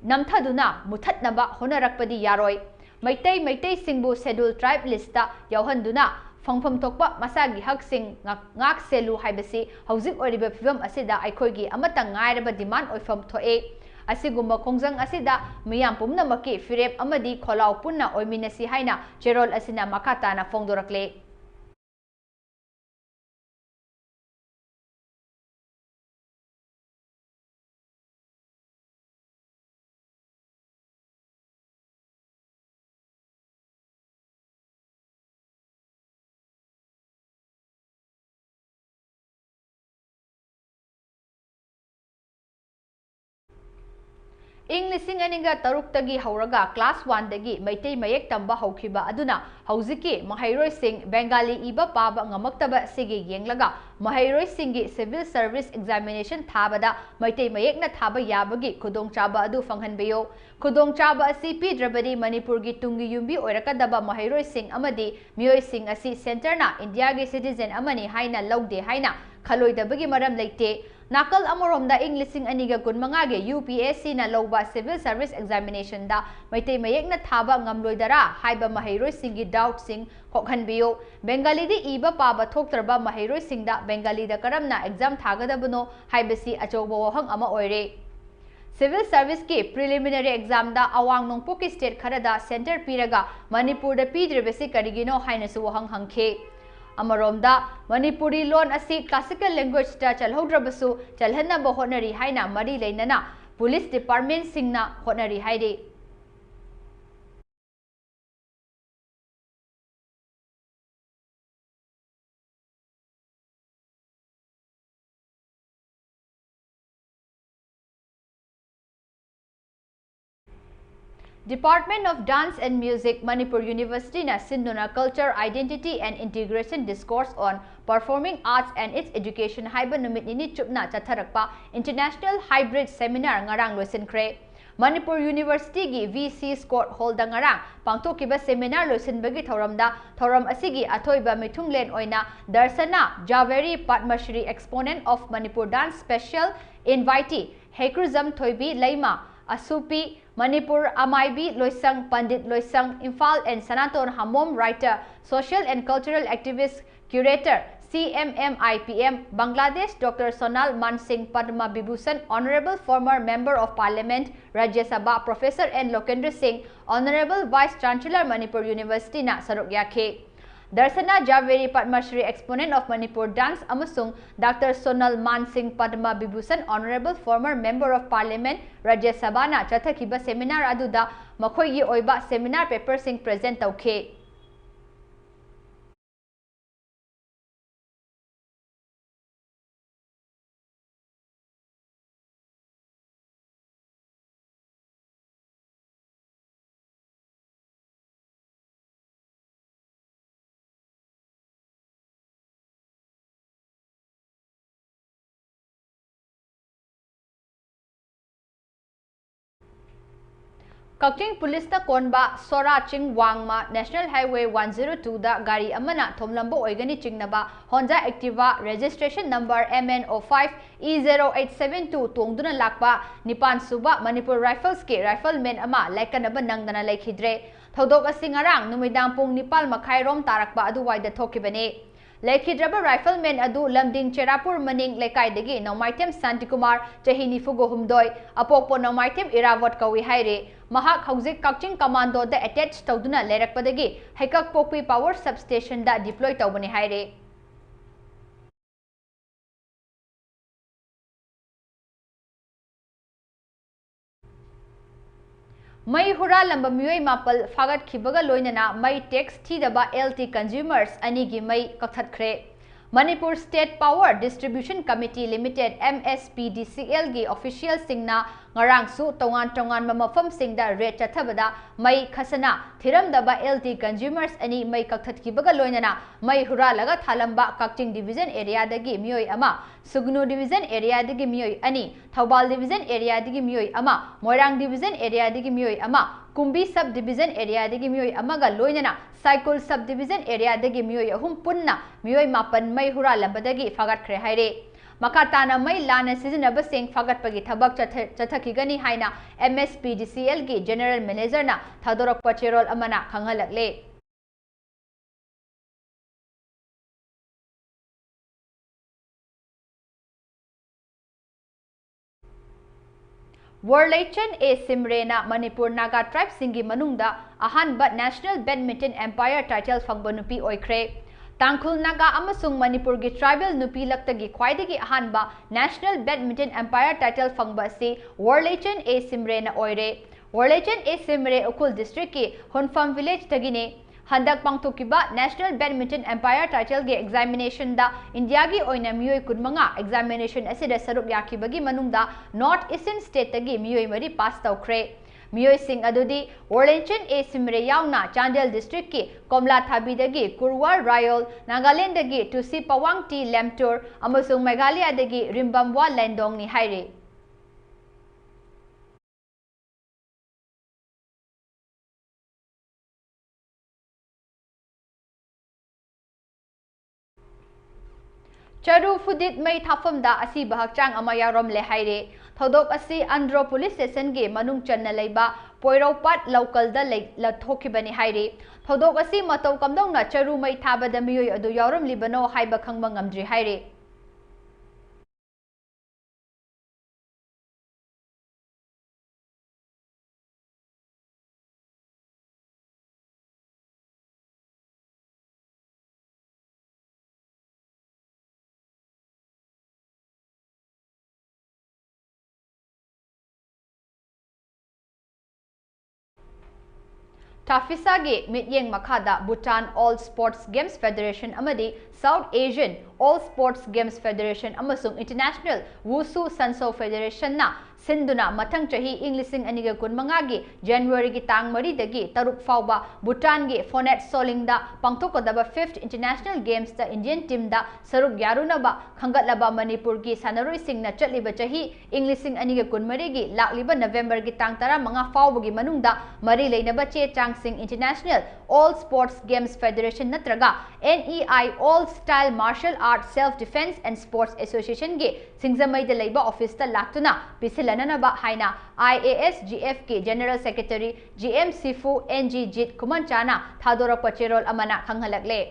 ꯅꯝꯊꯗꯨꯅ ꯃꯨꯊꯠꯅꯕ ꯍꯣꯠꯅꯔꯛꯄꯗꯤ ꯌꯥꯔꯣꯏ꯫ ꯃꯩꯇꯩ, ꯃꯩꯇꯩꯁꯤꯡꯕꯨ schedule tribe listꯇ ꯌꯥꯎꯍꯟꯗꯨꯅ ꯐꯪꯐꯝ ꯊꯣꯛꯄ ꯃꯁꯥꯒꯤ ꯍꯛꯁꯤꯡ ꯉꯥꯛ-, ꯉꯥꯛ ꯁꯦꯜꯂꯨ ꯍꯥꯏꯕꯁꯤ ꯍꯧꯖꯤꯛ ꯑꯣꯏꯔꯤꯕ ꯐꯤꯕꯝ ꯑꯁꯤꯗ ꯑꯩꯈꯣꯏꯒꯤ ꯑꯃꯠꯇ ꯉꯥꯏꯔꯕ demand ꯑꯣꯏꯐꯝ ꯊꯣꯛꯑꯦ꯫ ꯑꯁꯤꯒꯨꯝꯕ ꯈꯣꯡꯖꯪ ꯑꯁꯤꯗ ꯃꯤꯌꯥꯝ ꯄꯨꯝꯅꯃꯛꯀꯤ ꯐꯤꯔꯦꯞ ꯑꯃꯗꯤ ꯈꯣꯜꯂꯥꯎ ꯄꯨꯟꯅ ꯑꯣꯏꯃꯤꯟꯅꯁꯤ ꯍꯥꯏꯅ ꯆꯦꯔꯣꯜ ꯑꯁꯤꯅ ꯃꯈꯥ ꯇꯥꯅ ꯐꯣꯡꯗꯣꯔꯛꯂꯦ꯫ ꯏꯪ ꯂꯤꯁꯤꯡ ꯑꯅꯤꯒ ꯇꯔꯨꯛꯇꯒꯤ ꯍꯧꯔꯒ class one ꯗꯒꯤ ꯃꯩꯇꯩ ꯃꯌꯦꯛ ꯇꯝꯕ ꯍꯧꯈꯤꯕ ꯑꯗꯨꯅ ꯍꯧꯖꯤꯛꯀꯤ ꯃꯍꯩꯔꯣꯏꯁꯤꯡ ꯕꯦꯡꯒꯥꯂꯤ ꯏꯕ ꯄꯥꯕ ꯉꯝꯃꯛꯇꯕ ꯑꯁꯤꯒꯤ ꯌꯦꯡꯂꯒ ꯃꯍꯩꯔꯣꯏꯁꯤꯡꯒꯤ civil service examination ꯊꯥꯕꯗ ꯃꯩꯇꯩ ꯃꯌꯦꯛꯅ ꯊꯥꯕ ꯌꯥꯕꯒꯤ ꯈꯨꯗꯣꯡꯆꯥꯕ ꯑꯗꯨ ꯐꯪꯍꯟꯕꯤꯌꯨ꯫ ꯈꯨꯗꯣꯡꯆꯥꯕ ꯑꯁꯤ ꯄꯤꯗ꯭ꯔꯕꯗꯤ ꯃꯅꯤꯄꯨꯔꯒꯤ ꯇꯨꯡꯒꯤ ꯌꯨꯝꯕꯤ ꯑꯣꯏꯔꯛꯀꯗꯕ ꯃꯍꯩꯔꯣꯏꯁꯤꯡ ꯑꯃꯗꯤ ꯃꯤꯑꯣꯏꯁꯤꯡ ꯑꯁꯤ centre ꯅ ꯏꯟꯗꯤꯌꯥꯒꯤ citizen ꯑꯃꯅꯤ ꯍꯥꯏꯅ ꯂꯧꯗꯦ ꯍꯥꯏꯅ ꯈꯜꯂꯣꯏꯗꯕꯒꯤ ꯃꯔꯝ ꯂꯩꯇꯦ꯫ ꯅꯥꯀꯜ ꯑꯃꯔꯣꯝꯗ ꯏꯪ ꯂꯤꯁꯤꯡ ꯑꯅꯤꯒ ꯀꯨꯟꯃꯉꯥꯒꯤ U P S C ꯅ ꯂꯧꯕ civil service examination ꯗ ꯃꯩꯇꯩ ꯃꯌꯦꯛꯅ ꯊꯥꯕ ꯉꯝꯂꯣꯏꯗꯔꯥ ꯍꯥꯏꯕ ꯃꯍꯩꯔꯣꯏꯁꯤꯡꯒꯤ doubt ꯁꯤꯡ ꯀꯣꯛꯍꯟꯕꯤꯌꯨ꯫ ꯕꯦꯡꯒꯥꯂꯤꯗꯤ ꯏꯕ ꯄꯥꯕ ꯊꯣꯛꯇ꯭ꯔꯕ ꯃꯍꯩꯔꯣꯏꯁꯤꯡꯗ ꯕꯦꯡꯒꯥꯂꯤꯗ ꯀꯔꯝꯅ exam ꯊꯥꯒꯗꯕꯅꯣ ꯍꯥꯏꯕꯁꯤ ꯑꯆꯧꯕ ꯋꯥꯍꯪ ꯑꯃ ꯑꯣꯏꯔꯦ꯫ Civil service ꯀꯤ preliminary exam ꯗ ꯑꯋꯥꯡ ꯅꯣꯡꯄꯣꯛꯀꯤ state ꯈꯔꯗ centre ꯄꯤꯔꯒ ꯃꯅꯤꯄꯨꯔꯗ ꯄꯤꯗ꯭ꯔꯤꯕꯁꯤ ꯀꯔꯤꯒꯤꯅꯣ ꯍꯥꯏꯅꯁꯨ ꯋꯥꯍꯪ ꯍꯪꯈꯤ꯫ ꯑꯃꯔꯣꯝꯗ, ꯃꯅꯤꯄꯨꯔꯤ ꯂꯣꯟ ꯑꯁꯤ classical language ꯇ ꯆꯜꯍꯧꯗ꯭ꯔꯕꯁꯨ ꯆꯜꯍꯟꯅꯕ ꯍꯣꯠꯅꯔꯤ ꯍꯥꯏꯅ ꯃꯔꯤ ꯂꯩꯅꯅ police department ꯁꯤꯡꯅ ꯍꯣꯠꯅꯔꯤ ꯍꯥꯏꯔꯤ꯫ Department of Dance and Music, Manipur University ꯅ ꯁꯤꯟꯗꯨꯅ Culture, Identity and Integration: Discourse on Performing Arts and Its Education ꯍꯥꯏꯕ ꯅꯨꯃꯤꯠ ꯅꯤꯅꯤ ꯆꯨꯞꯅ ꯆꯠꯊꯔꯛꯄ International Hybrid Seminar ꯉꯔꯥꯡ ꯂꯣꯏꯁꯤꯟꯈ꯭ꯔꯦ꯫ ꯃꯅꯤꯄꯨꯔ University ꯒꯤ V C Scott Hall ꯗ ꯉꯔꯥꯡ ꯄꯥꯡꯊꯣꯛꯈꯤꯕ seminar ꯂꯣꯏꯁꯤꯟꯕꯒꯤ ꯊꯧꯔꯝꯗ ꯊꯧꯔꯝ ꯑꯁꯤꯒꯤ ꯑꯊꯣꯏꯕ ꯃꯤꯊꯨꯡꯂꯦꯟ ꯑꯣꯏꯅ ꯗꯔꯁꯅꯥ Jhaveri Padmashri, Exponent of Manipur Dance, Special Invitee ꯍꯩꯀ꯭ꯔꯨꯖꯝ ꯊꯣꯏꯕꯤ ꯂꯩꯃ, ꯑꯁꯨꯄꯤ, Manipur ꯑꯃꯥꯏꯕꯤ ꯂꯣꯏꯁꯪ, Pandit ꯂꯣꯏꯁꯪ, Imphal and Sanaton ꯍꯥꯃꯣꯝ, writer, social and cultural activist, curator, C M M I P M, Bangladesh, Doctor Sonal Mansingh Padma Vibhushan, Honorable former Member of Parliament, Rajya Sabha, Professor N Lokendra Singh, Honorable Vice Chancellor, Manipur University ꯅ ꯁꯔꯨꯛ ꯌꯥꯈꯤ꯫ Darshana Jhaveri Padmashri, Exponent of Manipur Dance ꯑꯃꯁꯨꯡ doctor Sonal Mansingh Padma Bhushan, Honorable former Member of Parliament, ꯔꯥꯖ꯭ꯌ ꯁꯚꯥꯅ ꯆꯠꯊꯈꯤꯕ seminar ꯑꯗꯨꯗ ꯃꯈꯣꯏꯒꯤ ꯑꯣꯏꯕ seminar paper ꯁꯤꯡ present ꯇꯧꯈꯤ꯫ ꯀꯛꯆꯤꯡ ꯄꯨꯂꯤꯁꯅ ꯀꯣꯟꯕ ꯁꯣꯔꯥ ꯆꯤꯡ ꯋꯥꯡꯃ National Highway one zero two ꯗ ꯒꯥꯔꯤ ꯑꯃꯅ ꯊꯣꯝꯂꯝꯕ ꯑꯣꯏꯒꯅꯤ ꯆꯤꯡꯅꯕ Honda Activa registration number M N O five E zero eight seven two ꯇꯣꯡꯗꯨꯅ ꯂꯥꯛꯄ ꯅꯤꯄꯥꯟ ꯁꯨꯕ Manipur Riflesꯀꯤ rifleman ꯑꯃ ꯂꯥꯏꯀꯠꯅꯕ ꯅꯪꯗꯅ ꯂꯩꯈꯤꯗ꯭ꯔꯦ꯫ ꯊꯧꯗꯣꯛ ꯑꯁꯤ ꯉꯔꯥꯡ ꯅꯨꯃꯤꯗꯥꯡ ꯄꯨꯡ ꯅꯤꯄꯥꯜ ꯃꯈꯥꯏ ꯔꯣꯝ ꯇꯥꯔꯛꯄ ꯑꯗꯨꯋꯥꯏꯗ ꯊꯣꯛꯈꯤꯕꯅꯤ꯫ ꯂꯩꯈꯤꯗ꯭ꯔꯕ rifleman ꯑꯗꯨ ꯂꯝꯗꯤꯡ ꯆꯦꯔꯥꯄꯨꯔ ꯃꯅꯤꯡ ꯂꯩꯀꯥꯏꯗꯒꯤ ꯅꯣꯡꯃꯥꯏꯊꯦꯝ ꯁꯥꯟꯇꯤꯀꯨꯃꯥꯔ, ꯆꯍꯤ ꯅꯤꯐꯨꯒ ꯍꯨꯝꯗꯣꯏ, ꯑꯄꯣꯛꯄ ꯅꯣꯡꯃꯥꯏꯊꯦꯝ ꯏꯔꯥꯕꯣꯠ ꯀꯧꯏ ꯍꯥꯏꯔꯤ꯫ ꯃꯍꯥꯛ ꯍꯧꯖꯤꯛ ꯀꯛꯆꯤꯡ ꯀꯃꯥꯟꯗꯣꯗ attach ꯇꯧꯗꯨꯅ ꯂꯩꯔꯛꯄꯗꯒꯤ ꯍꯩꯀꯛꯄꯣꯛꯄꯤ power substationꯗ deploy ꯇꯧꯕꯅꯤ ꯍꯥꯏꯔꯤ꯫ ꯃꯩ ꯍꯨꯔꯥꯜꯂꯝꯕ ꯃꯤꯑꯣꯏ ꯃꯥꯄꯜ ꯐꯥꯒꯠꯈꯤꯕꯒ ꯂꯣꯏꯅꯅ ꯃꯩ tax ꯊꯤꯗꯕ L T consumers ꯑꯅꯤꯒꯤ ꯃꯩ ꯀꯛꯊꯠꯈ꯭ꯔꯦ꯫ Manipur State Power Distribution Committee Limited, M S P D C L ꯒꯤ officialꯁꯤꯡꯅ ꯉꯔꯥꯡꯁꯨ ꯇꯣꯉꯥꯟ ꯇꯣꯉꯥꯟꯕ ꯃꯐꯝꯁꯤꯡꯗ raid ꯆꯠꯊꯕꯗ ꯃꯩ ꯈꯁꯅꯥ ꯊꯤꯔꯝꯗꯕ L T consumers ꯑꯅꯤ ꯃꯩ ꯀꯛꯊꯠꯈꯤꯕꯒ ꯂꯣꯏꯅꯅ ꯃꯩ ꯍꯨꯔꯥꯜꯂꯒ ꯊꯥꯂꯝꯕ ꯀꯛꯆꯤꯡ division areaꯗꯒꯤ ꯃꯤꯑꯣꯏ ꯑꯃ, ꯁꯨꯒꯅꯨ division areaꯗꯒꯤ ꯃꯤꯑꯣꯏ ꯑꯅꯤ, ꯊꯧꯕꯥꯜ division areaꯗꯒꯤ ꯃꯤꯑꯣꯏ ꯑꯃ, ꯃꯣꯏꯔꯥꯡ division areaꯗꯒꯤ ꯃꯤꯑꯣꯏ ꯑꯃ, ꯀꯨꯝꯕꯤ sub division areaꯗꯒꯤ ꯃꯤꯑꯣꯏ ꯑꯃꯒ ꯂꯣꯏꯅꯅ ꯁꯥꯏꯀꯨꯜ sub division areaꯗꯒꯤ ꯃꯤꯑꯣꯏ ꯑꯍꯨꯝ, ꯄꯨꯟꯅ ꯃꯤꯑꯣꯏ ꯃꯥꯄꯟ ꯃꯩ ꯍꯨꯔꯥꯜꯂꯝꯕꯗꯒꯤ ꯐꯥꯒꯠꯈ꯭ꯔꯦ ꯍꯥꯏꯔꯦ꯫ ꯃꯈꯥ ꯇꯥꯅ ꯃꯩ ꯂꯥꯟꯅ ꯁꯤꯖꯤꯟꯅꯕꯁꯤꯡ ꯐꯥꯒꯠꯄꯒꯤ ꯊꯕꯛ ꯆꯠꯊ-, ꯆꯠꯊꯈꯤꯒꯅꯤ ꯍꯥꯏꯅ M S P D C Lꯒꯤ general managerꯅ ꯊꯥꯗꯣꯔꯛꯄ ꯆꯦꯔꯣꯜ ꯑꯃꯅ ꯈꯪꯍꯜꯂꯛꯂꯦ꯫ ꯋꯔꯂꯩꯆꯟ ꯑꯦ ꯁꯤꯝꯔꯦꯅ ꯃꯅꯤꯄꯨꯔ ꯅꯥꯒꯥ tribeꯁꯤꯡꯒꯤ ꯃꯅꯨꯡꯗ ꯑꯍꯥꯟꯕ National Badminton Empire title ꯐꯪꯕ ꯅꯨꯄꯤ ꯑꯣꯏꯈ꯭ꯔꯦ꯫ ꯇꯥꯡꯈꯨꯜ, ꯅꯥꯒꯥ ꯑꯃꯁꯨꯡ ꯃꯅꯤꯄꯨꯔꯒꯤ tribal ꯅꯨꯄꯤ ꯂꯛꯇꯒꯤ ꯈ꯭ꯋꯥꯏꯗꯒꯤ ꯑꯍꯥꯟꯕ National Badminton Empire title ꯐꯪꯕ ꯑꯁꯤ ꯋꯔꯂꯩꯆꯟ ꯑꯦ ꯁꯤꯝꯔꯦꯅ ꯑꯣꯏꯔꯦ꯫ ꯋꯔꯂꯩꯆꯟ ꯑꯦ ꯁꯤꯝꯔꯦ ꯎꯈ꯭ꯔꯨꯜ districtꯀꯤ ꯍꯨꯟꯐꯝ villageꯇꯒꯤꯅꯤ꯫ ꯍꯟꯗꯛ ꯄꯥꯡꯊꯣꯛꯈꯤꯕ National Badminton Empire titleꯒꯤ examinationꯗ ꯏꯟꯗꯤꯌꯥꯒꯤ ꯑꯣꯏꯅ ꯃꯤꯑꯣꯏ ꯀꯨꯟꯃꯉꯥ examination ꯑꯁꯤꯗ ꯁꯔꯨꯛ ꯌꯥꯈꯤꯕꯒꯤ ꯃꯅꯨꯡꯗ North Eastern stateꯇꯒꯤ ꯃꯤꯑꯣꯏ ꯃꯔꯤ pass ꯇꯧꯈ꯭ꯔꯦ꯫ ꯃꯤꯑꯣꯏꯁꯤꯡ ꯑꯗꯨꯗꯤ ꯋꯔꯂꯩꯆꯟ ꯑꯦ ꯁꯤꯝꯔꯦ ꯌꯥꯎꯅ ꯆꯥꯟꯗꯦꯜ districtꯀꯤ ꯀꯣꯝꯂꯥꯊꯥꯕꯤꯗꯒꯤ ꯀꯨꯔꯋꯥꯔ ꯔꯥꯌꯣꯜ, ꯅꯥꯒꯥꯂꯦꯟꯗꯒꯤ ꯇꯨꯁꯤ ꯄꯋꯥꯡ ꯇꯤ ꯂꯦꯝꯇꯨꯔ ꯑꯃꯁꯨꯡ ꯃꯦꯘꯥꯂꯌꯥꯗꯒꯤ ꯔꯤꯝꯕꯝꯋꯥ ꯂꯦꯟꯗꯣꯡꯅꯤ ꯍꯥꯏꯔꯤ꯫ ꯆꯔꯨ ꯐꯨꯗꯤꯠ ꯃꯩ ꯊꯥꯐꯝꯗ ꯑꯁꯤꯕ ꯍꯛꯆꯥꯡ ꯑꯃ ꯌꯥꯎꯔꯝꯂꯦ ꯍꯥꯏꯔꯤ꯫ ꯊꯧꯗꯣꯛ ꯑꯁꯤ ꯑꯟꯗ꯭ꯔꯣ ꯄꯨꯂꯤꯁ ꯁ꯭ꯇꯦꯁꯟꯒꯤ ꯃꯅꯨꯡ ꯆꯟꯅ ꯂꯩꯕ ꯄꯣꯏꯔꯧꯄꯥꯠ ꯂꯧꯀꯜꯗ ꯂꯩ-, ꯂ-, ꯊꯣꯛꯈꯤꯕꯅꯤ ꯍꯥꯏꯔꯤ꯫ ꯊꯧꯗꯣꯛ ꯑꯁꯤ ꯃꯇꯧ ꯀꯝꯗꯧꯅ ꯆꯔꯨ ꯃꯩ ꯊꯥꯕꯗ ꯃꯤꯑꯣꯏ ꯑꯗꯨ ꯌꯥꯎꯔꯝꯂꯤꯕꯅꯣ ꯍꯥꯏꯕ ꯈꯪꯕ ꯉꯝꯗ꯭ꯔꯤ ꯍꯥꯏꯔꯤ꯫ ꯊꯥꯐꯤꯁꯥꯒꯤ ꯃꯤꯠꯌꯦꯡ ꯃꯈꯥꯗ Bhutan All Sports Games Federation ꯑꯃꯗꯤ South Asian All Sports Games Federation ꯑꯃꯁꯨꯡ International Wushu Sanso Federation ꯅ ꯁꯤꯟꯗꯨꯅ ꯃꯊꯪ ꯆꯍꯤ ꯏꯪ ꯂꯤꯁꯤꯡ ꯑꯅꯤꯒ ꯀꯨꯟꯃꯉꯥꯒꯤ January ꯒꯤ ꯇꯥꯡ ꯃꯔꯤꯗꯒꯤ ꯇꯔꯨꯛ ꯐꯥꯎꯕ Bhutan ꯒꯤ Phonette Soling ꯗ ꯄꯥꯡꯊꯣꯛꯀꯗꯕ fifth International Games ꯇ Indian team ꯗ ꯁꯔꯨꯛ ꯌꯥꯔꯨꯅꯕ ꯈꯟꯒꯠꯂꯕ ꯃꯅꯤꯄꯨꯔꯒꯤ ꯁꯥꯟꯅꯔꯣꯏꯁꯤꯡꯅ ꯆꯠꯂꯤꯕ ꯆꯍꯤ ꯏꯪ ꯂꯤꯁꯤꯡ ꯑꯅꯤꯒ ꯀꯨꯟꯃꯔꯤꯒꯤ ꯂꯥꯛꯂꯤꯕ November ꯒꯤ ꯇꯥꯡ ꯇꯔꯥꯃꯉꯥ ꯐꯥꯎꯕꯒꯤ ꯃꯅꯨꯡꯗ ꯃꯔꯤ ꯂꯩꯅꯕ ꯆꯦ ꯆꯥꯡꯁꯤꯡ International All Sports Games Federation ꯅꯠꯇ꯭ꯔꯒ N E I All Style Martial Arts Self Defense and Sports Association ꯒꯤ ꯁꯤꯡꯖꯃꯩꯗ ꯂꯩꯕ office ꯇ ꯂꯥꯛꯇꯨꯅ ꯄꯤꯁꯤꯜꯂꯅꯅꯕ ꯍꯥꯏꯅ I A S G F ꯀꯤ General Secretary G M ꯁꯤꯐꯨ N G ꯖꯤꯠ ꯈꯨꯃꯟꯆꯥꯅ ꯊꯥꯗꯣꯔꯛꯄ ꯆꯦꯔꯣꯜ ꯑꯃꯅ ꯈꯪꯍꯜꯂꯛꯂꯦ꯫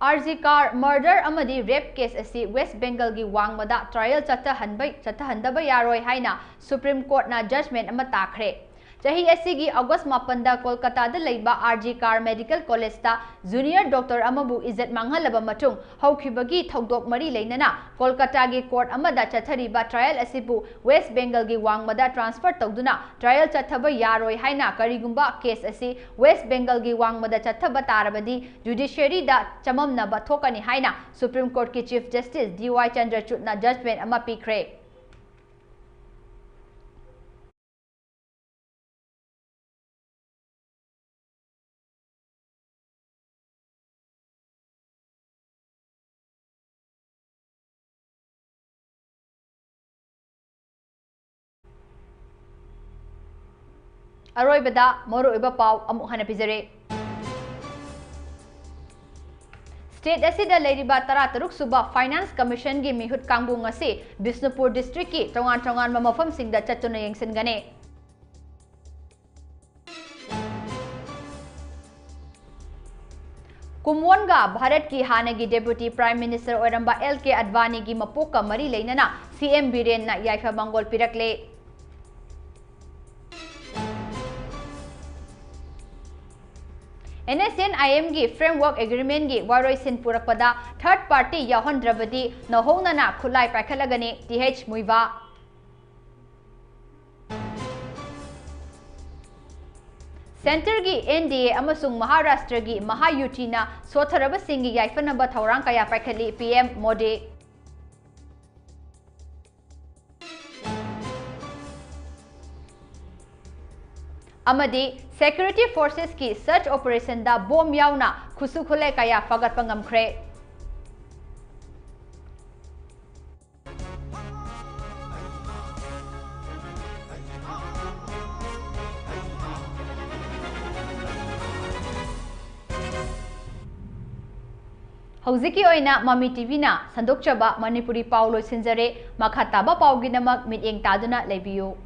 R G Kar murder ꯑꯃꯗꯤ rape case ꯑꯁꯤ West Bengal ꯒꯤ ꯋꯥꯡꯃꯗ trial ꯆꯠꯊꯍꯟꯕ, ꯆꯠꯊꯍꯟꯗꯕ ꯌꯥꯔꯣꯏ ꯍꯥꯏꯅ Supreme Court ꯅ judgment ꯑꯃ ꯇꯥꯈ꯭ꯔꯦ꯫ ꯆꯍꯤ ꯑꯁꯤꯒꯤ August ꯃꯥꯄꯟꯗ ꯀꯣꯜꯀꯇꯥꯗ ꯂꯩꯕ R G Kar Medical College ꯇ junior doctor ꯑꯃꯕꯨ ꯏꯖꯠ ꯃꯥꯡꯍꯜꯂꯕ ꯃꯇꯨꯡ ꯍꯧꯈꯤꯕꯒꯤ ꯊꯧꯗꯣꯛ ꯃꯔꯤ ꯂꯩꯅꯅ ꯀꯣꯜꯀꯇꯥꯒꯤ court ꯑꯃꯗ ꯆꯠꯊꯔꯤꯕ trial ꯑꯁꯤꯕꯨ West Bengal ꯒꯤ ꯋꯥꯡꯃꯗ transfer ꯇꯧꯗꯨꯅ trial ꯆꯠꯊꯕ ꯌꯥꯔꯣꯏ ꯍꯥꯏꯅ, ꯀꯔꯤꯒꯨꯝꯕ case ꯑꯁꯤ West Bengal ꯒꯤ ꯋꯥꯡꯃꯗ ꯆꯠꯊꯕ ꯇꯥꯔꯕꯗꯤ judiciary ꯗ ꯆꯃꯝꯅꯕ ꯊꯣꯛꯀꯅꯤ ꯍꯥꯏꯅ Supreme Court ꯀꯤ Chief Justice D Y Chandrachud ꯅ judgment ꯑꯃ ꯄꯤꯈ꯭ꯔꯦ꯫ ꯑꯔꯣꯏꯕꯗ ꯃꯔꯨꯑꯣꯏꯕ ꯄꯥꯎ ꯑꯃꯨꯛ ꯍꯟꯅ ꯄꯤꯖꯔꯦ꯫ State ꯑꯁꯤꯗ ꯂꯩꯔꯤꯕ ꯇꯔꯥꯇꯔꯨꯛ ꯁꯨꯕ Finance Commission ꯒꯤ ꯃꯤꯍꯨꯠ ꯀꯥꯡꯕꯨ ꯉꯁꯤ ꯕꯤꯁꯅꯨꯄꯨꯔ district ꯀꯤ ꯇꯣꯉꯥꯟ ꯇꯣꯉꯥꯟꯕ ꯃꯐꯝꯁꯤꯡꯗ ꯆꯠꯇꯨꯅ ꯌꯦꯡꯁꯤꯟꯒꯅꯤ꯫ ꯀꯨꯝꯑꯣꯟꯒ ꯚꯥꯔꯠꯀꯤ ꯍꯥꯟꯅꯒꯤ Deputy Prime Minister ꯑꯣꯏꯔꯝꯕ ꯑꯦꯜ ꯀꯦ ꯑꯗꯚꯥꯅꯤꯒꯤ ꯃꯄꯣꯛꯀ ꯃꯔꯤ ꯂꯩꯅꯅ ꯁꯤ ꯑꯦꯝ ꯕꯤꯔꯦꯟꯅ ꯌꯥꯏꯐ ꯃꯪꯒꯣꯜ ꯄꯤꯔꯛꯂꯦ꯫ N S C N I M Framework Agreement ꯒꯤ ꯋꯥꯔꯣꯏꯁꯤꯟ ꯄꯨꯔꯛꯄꯗ third party ꯌꯥꯎꯍꯟꯗ꯭ꯔꯕꯗꯤ ꯅꯧꯍꯧꯅꯅ ꯈꯨꯠꯂꯥꯏ ꯄꯥꯏꯈꯠꯂꯒꯅꯤ, ꯇꯤ ꯑꯩꯆ ꯃꯨꯏꯚꯥ꯫ Centre ꯒꯤ ꯑꯦꯟ ꯗꯤ ꯑꯦ ꯑꯃꯁꯨꯡ ꯃꯍꯥꯔꯥꯁꯇ꯭ꯔꯒꯤ ꯃꯍꯥꯌꯨꯇꯤꯅ ꯁꯣꯠꯊꯔꯕꯁꯤꯡꯒꯤ ꯌꯥꯏꯐꯅꯕ ꯊꯧꯔꯥꯡ ꯀꯌꯥ ꯄꯥꯏꯈꯠꯂꯤ, ꯄꯤ ꯑꯦꯝ ꯃꯣꯗꯤ꯫ ꯑꯃꯗꯤ Security Forces ꯀꯤ search operation ꯗ ꯕꯣꯝ ꯌꯥꯎꯅ ꯈꯨꯠꯁꯨ ꯈꯨꯠꯂꯥꯏ ꯀꯌꯥ ꯐꯥꯒꯠꯄ ꯉꯝꯈ꯭ꯔꯦ꯫ ꯍꯧꯖꯤꯛꯀꯤ ꯑꯣꯏꯅ ꯃꯃꯤ ꯇꯤ ꯚꯤꯅ ꯁꯟꯗꯣꯛꯆꯕ ꯃꯅꯤꯄꯨꯔꯤ ꯄꯥꯎ ꯂꯣꯏꯁꯤꯟꯖꯔꯦ꯫ ꯃꯈꯥ ꯇꯥꯕ ꯄꯥꯎꯒꯤꯗꯃꯛ ꯃꯤꯠꯌꯦꯡ ꯇꯥꯗꯨꯅ ꯂꯩꯕꯤꯌꯨ꯫